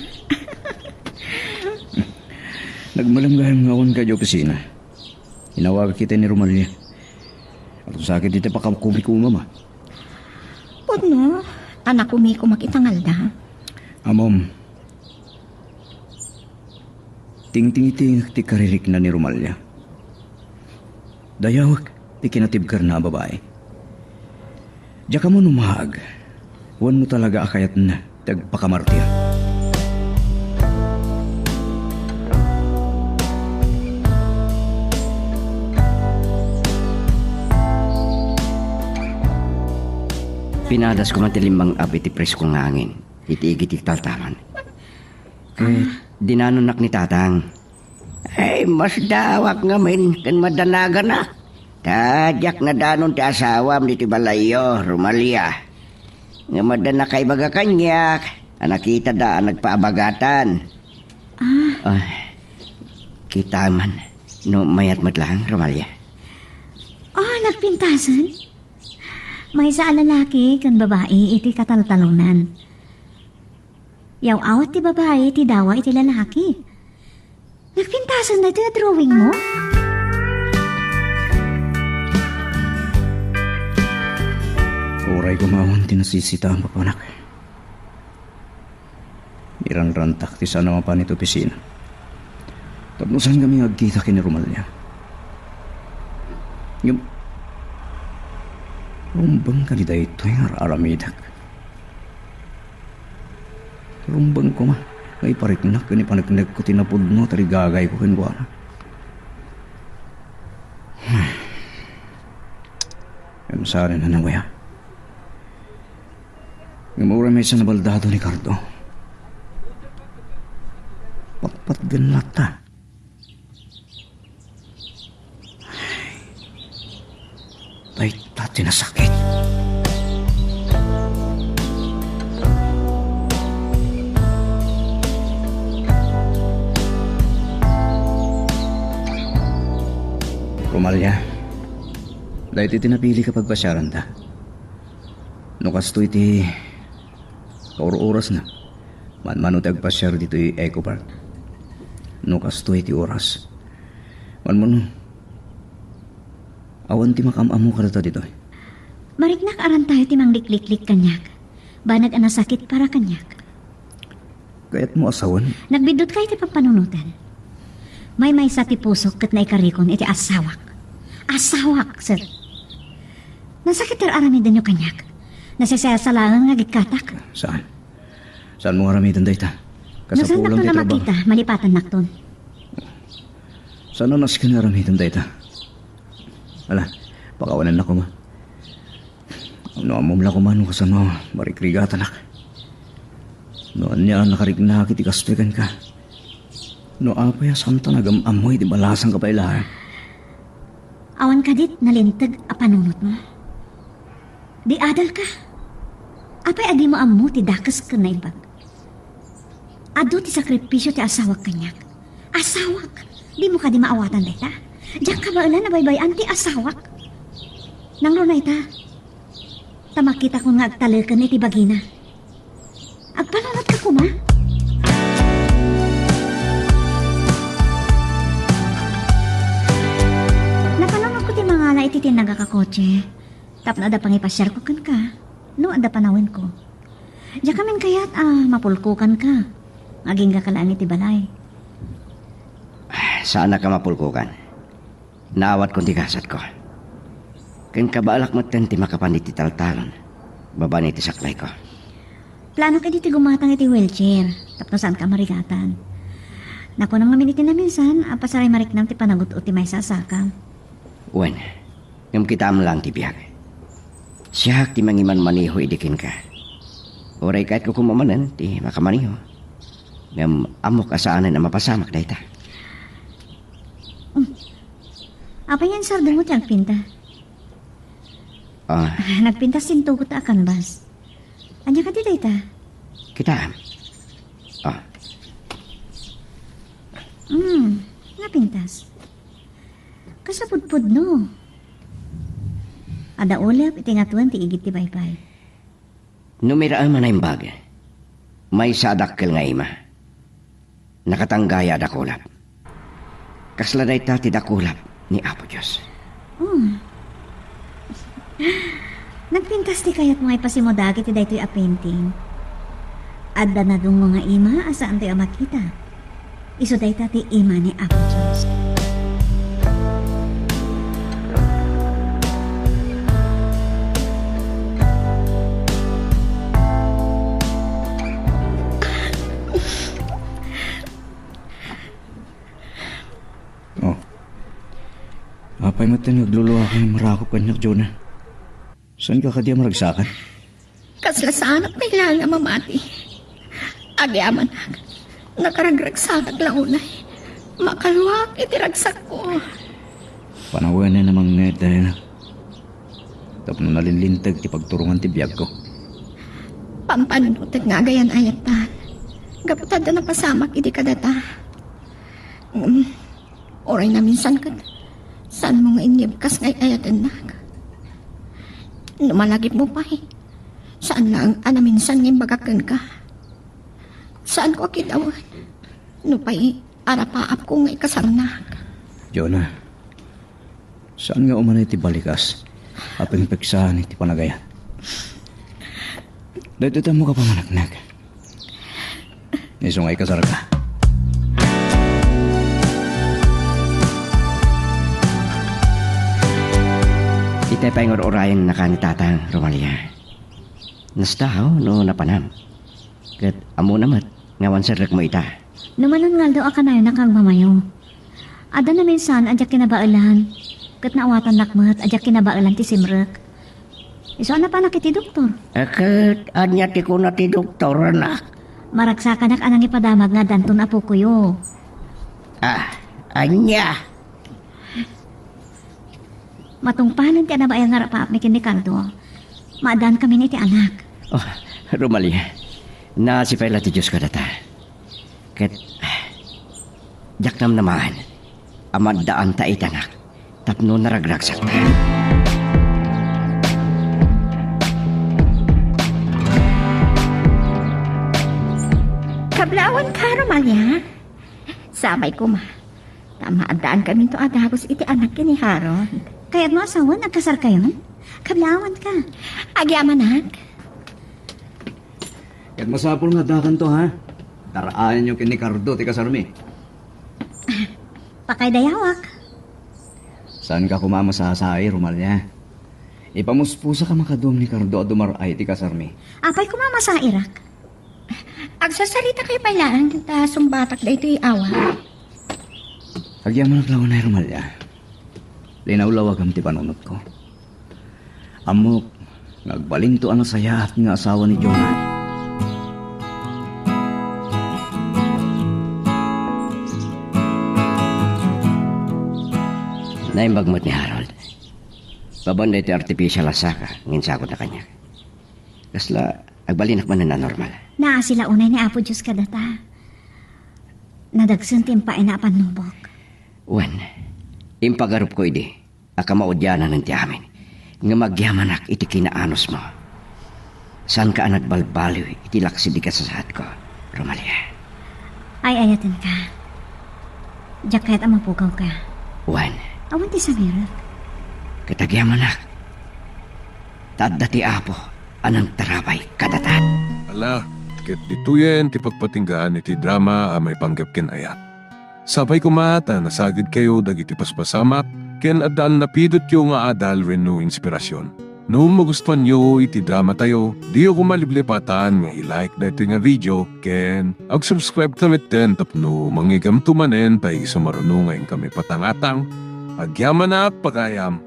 Nagmalem gayam nga awan ka iti opisina. Inawagak iti ni Romalia. Agsakit iti pakakumikumak. Pudno, ta nakumikumak ita nga aldaw. Ammom, tingtingitengek ti karirikna ni Romalia. Dayawek ti kinatibkerna a babai. Diak ammo no maag wenno talaga a kayatna ti agpakamartir. Pinadasko man ti limmang-ab iti presko nga angin iti igid ti taltaman. Ket dinanonnak ni Tatang. Ay, masdaawak ngamin ken madanagana. Ta diak nadanon ti asawam ditoy balayyo, Romalia. Ngem adda nakaibaga kaniak a nakitada a nagpaabagatan. Ah. Ah, kita man no mayat met laeng, Romalia. Ah, nagpintasen? Maysa a lalaki ken babai iti kataltalonan. Yaw-awat ti babai ti dawa iti lalaki. Nagpintasen daytoy a drawing mo? Uray koma awan ti nasisitaan, papanak. Iranrantak ti saan a mapan iti opisina. Tapno saan kami nga agkita ken ni Romalia. Ngem, rumbeng kadi daytoy nga ar-aramidek. Rumbeng koma nga ipariknak ken ipaneknekko ti napudno a tarigagayko kenkuana. Ngem saan a nawayan. Ngem uray maysa a baldado ni Cardo. Patpatgen latta. Dayta ti nasakit. Romalia, daytoy ti napili a pagpasiaranta. No kastoy ti kaur-orasna, manmano ti agpasiar ditoy Eco Park. No kastoy ti oras, manmano, awan ti makaam-ammo kadata ditoy. Mariknak arantayo ti manglikliklik kaniak. Banag a nasakit para kaniak. Kayatmo a sawen? Nagbiddutka iti pampanunotan. Maymaysa ti pusok ket naikarikon iti asawak. Asawak, sir. Nasakit ti ar-aramidenyo kaniak. Nasisayasalaen nga agikkatak. Saan? Saanmo nga aramiden dayta? No saannakton a makita, malipatannakton. Saan a nasken nga aramiden dayta? Ala, pakawanennak koma. No ammom la koma no kasano a marikrigatanak. No ania a nakariknak iti kastoy kenka. No apay a saanta nagam-ammo iti balasangka pay laeng. Awan kadit nalinteg a panunotmo? Di adalka. Apay a dimo ammo ti dakes ken naimbag? Adu ti sakripisio ti asawak kaniak. Asawak! Dimo kadi maawatan dayta? Diak kabaelan a baybay-an ti asawak. Nangruna ita. Ta makitakon nga agtaleken iti bagina. Agpanunotka koma? Napanunotko ti mangala iti tinnaga a kotse. Tapno adda pangipasiarko kenka, no adda panawenko. Diak kami kayat a mapulkokanka. Nga aginggaka laeng iti balay. Saanak a mapulkokan. Naawatkon ti gasatko. Ken kabaelak metten ti makapan iti taltalon babaen iti saklayko. Planok idi ti gumatang iti wheelchair, tapno saanka a marigatan. Nakunam ngamin iti naminsan a pasaray mariknam ti panagut-ot ti maysa a sakam. Wen, ngem kitaem laeng ti biag. Siak ti mangimanmaneho idi kenka. Uray kayatko koma manen ti makamaneho. Ngem ammok a saanen a mapasamak dayta. Mm. Apay nga insardengmo ti agpinta? Ah. Nagpintas ti intugot a kanbas. Ania kadi dayta? Kitaem. Ah. Hmm, napintas. Kas a pudpudno. Adda ulep iti ngatuen ti igid ti baybay. No miraem a naimbag, maysa a dakkel nga ima. Nakatanggaya a dakulap. Kasla dayta ti dakulap ni Apo Dios. Oh. Nagpintas ti kayatmo nga ipasimu dagiti daytoy a painting. Adda nadungngo nga ima a saantoy a makita. Isu dayta ti ima ni Apo Dios. Oh. Apay met nga agluluaka nga marakop kaniak, Jonah? Saanka kadi a maragsakan? Kasla saanak pay laeng a mamati. Agyamanak, nakaragragsakak la unay. Makaluak iti ragsakko. Panawenen a mangngeg, Diana. Tapno nalinlinteg ti pagturongan ti biagko. Pampanunotek nga agayan-ayatan. Gapu ta adda napasamak idi kadata. Mm. Uray naminsan ket, saanmo nga inyebkas nga ay-ayatennak? No malagipmo pay, saan laeng a naminsan nga imbagak kenka. Saanko a kitawen. Nupay arapaapko nga ikasarnak. Jonah, saan nga umanay ti balikas a pengpeksaen iti panagayat? Daytoy ti ammok a pamaneknek. Isu nga ikasarka. Itay pay nga ur-urayennaka ni Tatang, Romalia. Nastahaw no napanam. Ket ammona met nga awan serrekmo ita. No manen nga aldaw a kanayonnak nga agmamayo. Adda naminsan a diak kinabaelan, ket naawatannak met a diak kinabaelan ti simrek. Isu a napanak iti doktor. Eh, ket ania ti kuna ti doktor, anak? Maragsakanak a nangipadamag nga addanton a pukoyo. Ah, ania? Matungpalen ti anabael nga arapaapmi ken ni Cardo, maaddaankamin iti anak. Oh, Romalia, naasi pay la ti Dios kadata. Ket, ah, diak namnamaen a maaddaanta iti anak tapno naragragsakta. Kablawanka, Romalia. Sapay koma. Ta maaddaankaminto a dagus iti anak ken ni Harold. Kayatmo a sawen, agkasarkayon? Kablawanka. Agyamanak. Ket masapul nga addakanto, ha? Dar-ayenyo ken ni Cardo ti kasarmi. Pakaydayawak. Saanka koma a masasai, Romalia. Ipamuspusak a makaduam ni Cardo a dumar-ay ti kasarmi. Apay koma a masairak? Agsasaritakayo pay laeng ta sumbatak daytoy awa. Agyamanak la unay, Romalia. Linawlawagam ti panunotko. Ammok nga agbalinto a nasayaat nga asawa ni Jonah. Naimbag met ni Harold. Papan daytoy artificial a saka nga insakodna kaniak. Kasla agbalinak manen a normal. Naasi la unay ni Apo Dios kadata. Nadagsen ti impaayna a pannubok. Wen, impagarupko idi a kamaudiananen ti amin, ngem agyamanak iti kinaanusmo. Saanka a nagbalbaliw iti laksid ti kasasaadko, Romalia. Ay-ayatenka. Diak kayat a mapugawka. Wen. Awan ti sangirek. Ket agyamanak. Ta adda ti Apo a nangtarabay kadata. Ala, ket ditoyen ti pagpatinggaan iti drama a maipanggep ken ayat. Sapay koma ta nasagidkayo dagiti paspasamak ken adda a napidotyo nga adal wenno inspirasyon. No magustuanyo iti dramatayo, diyo koma liplipatan nga i-like daytoy nga video ken ag-subscribe ta metten tapno mangigamto manen ta isu maruno nga inkami patangatang. Agyamanak, pagayam!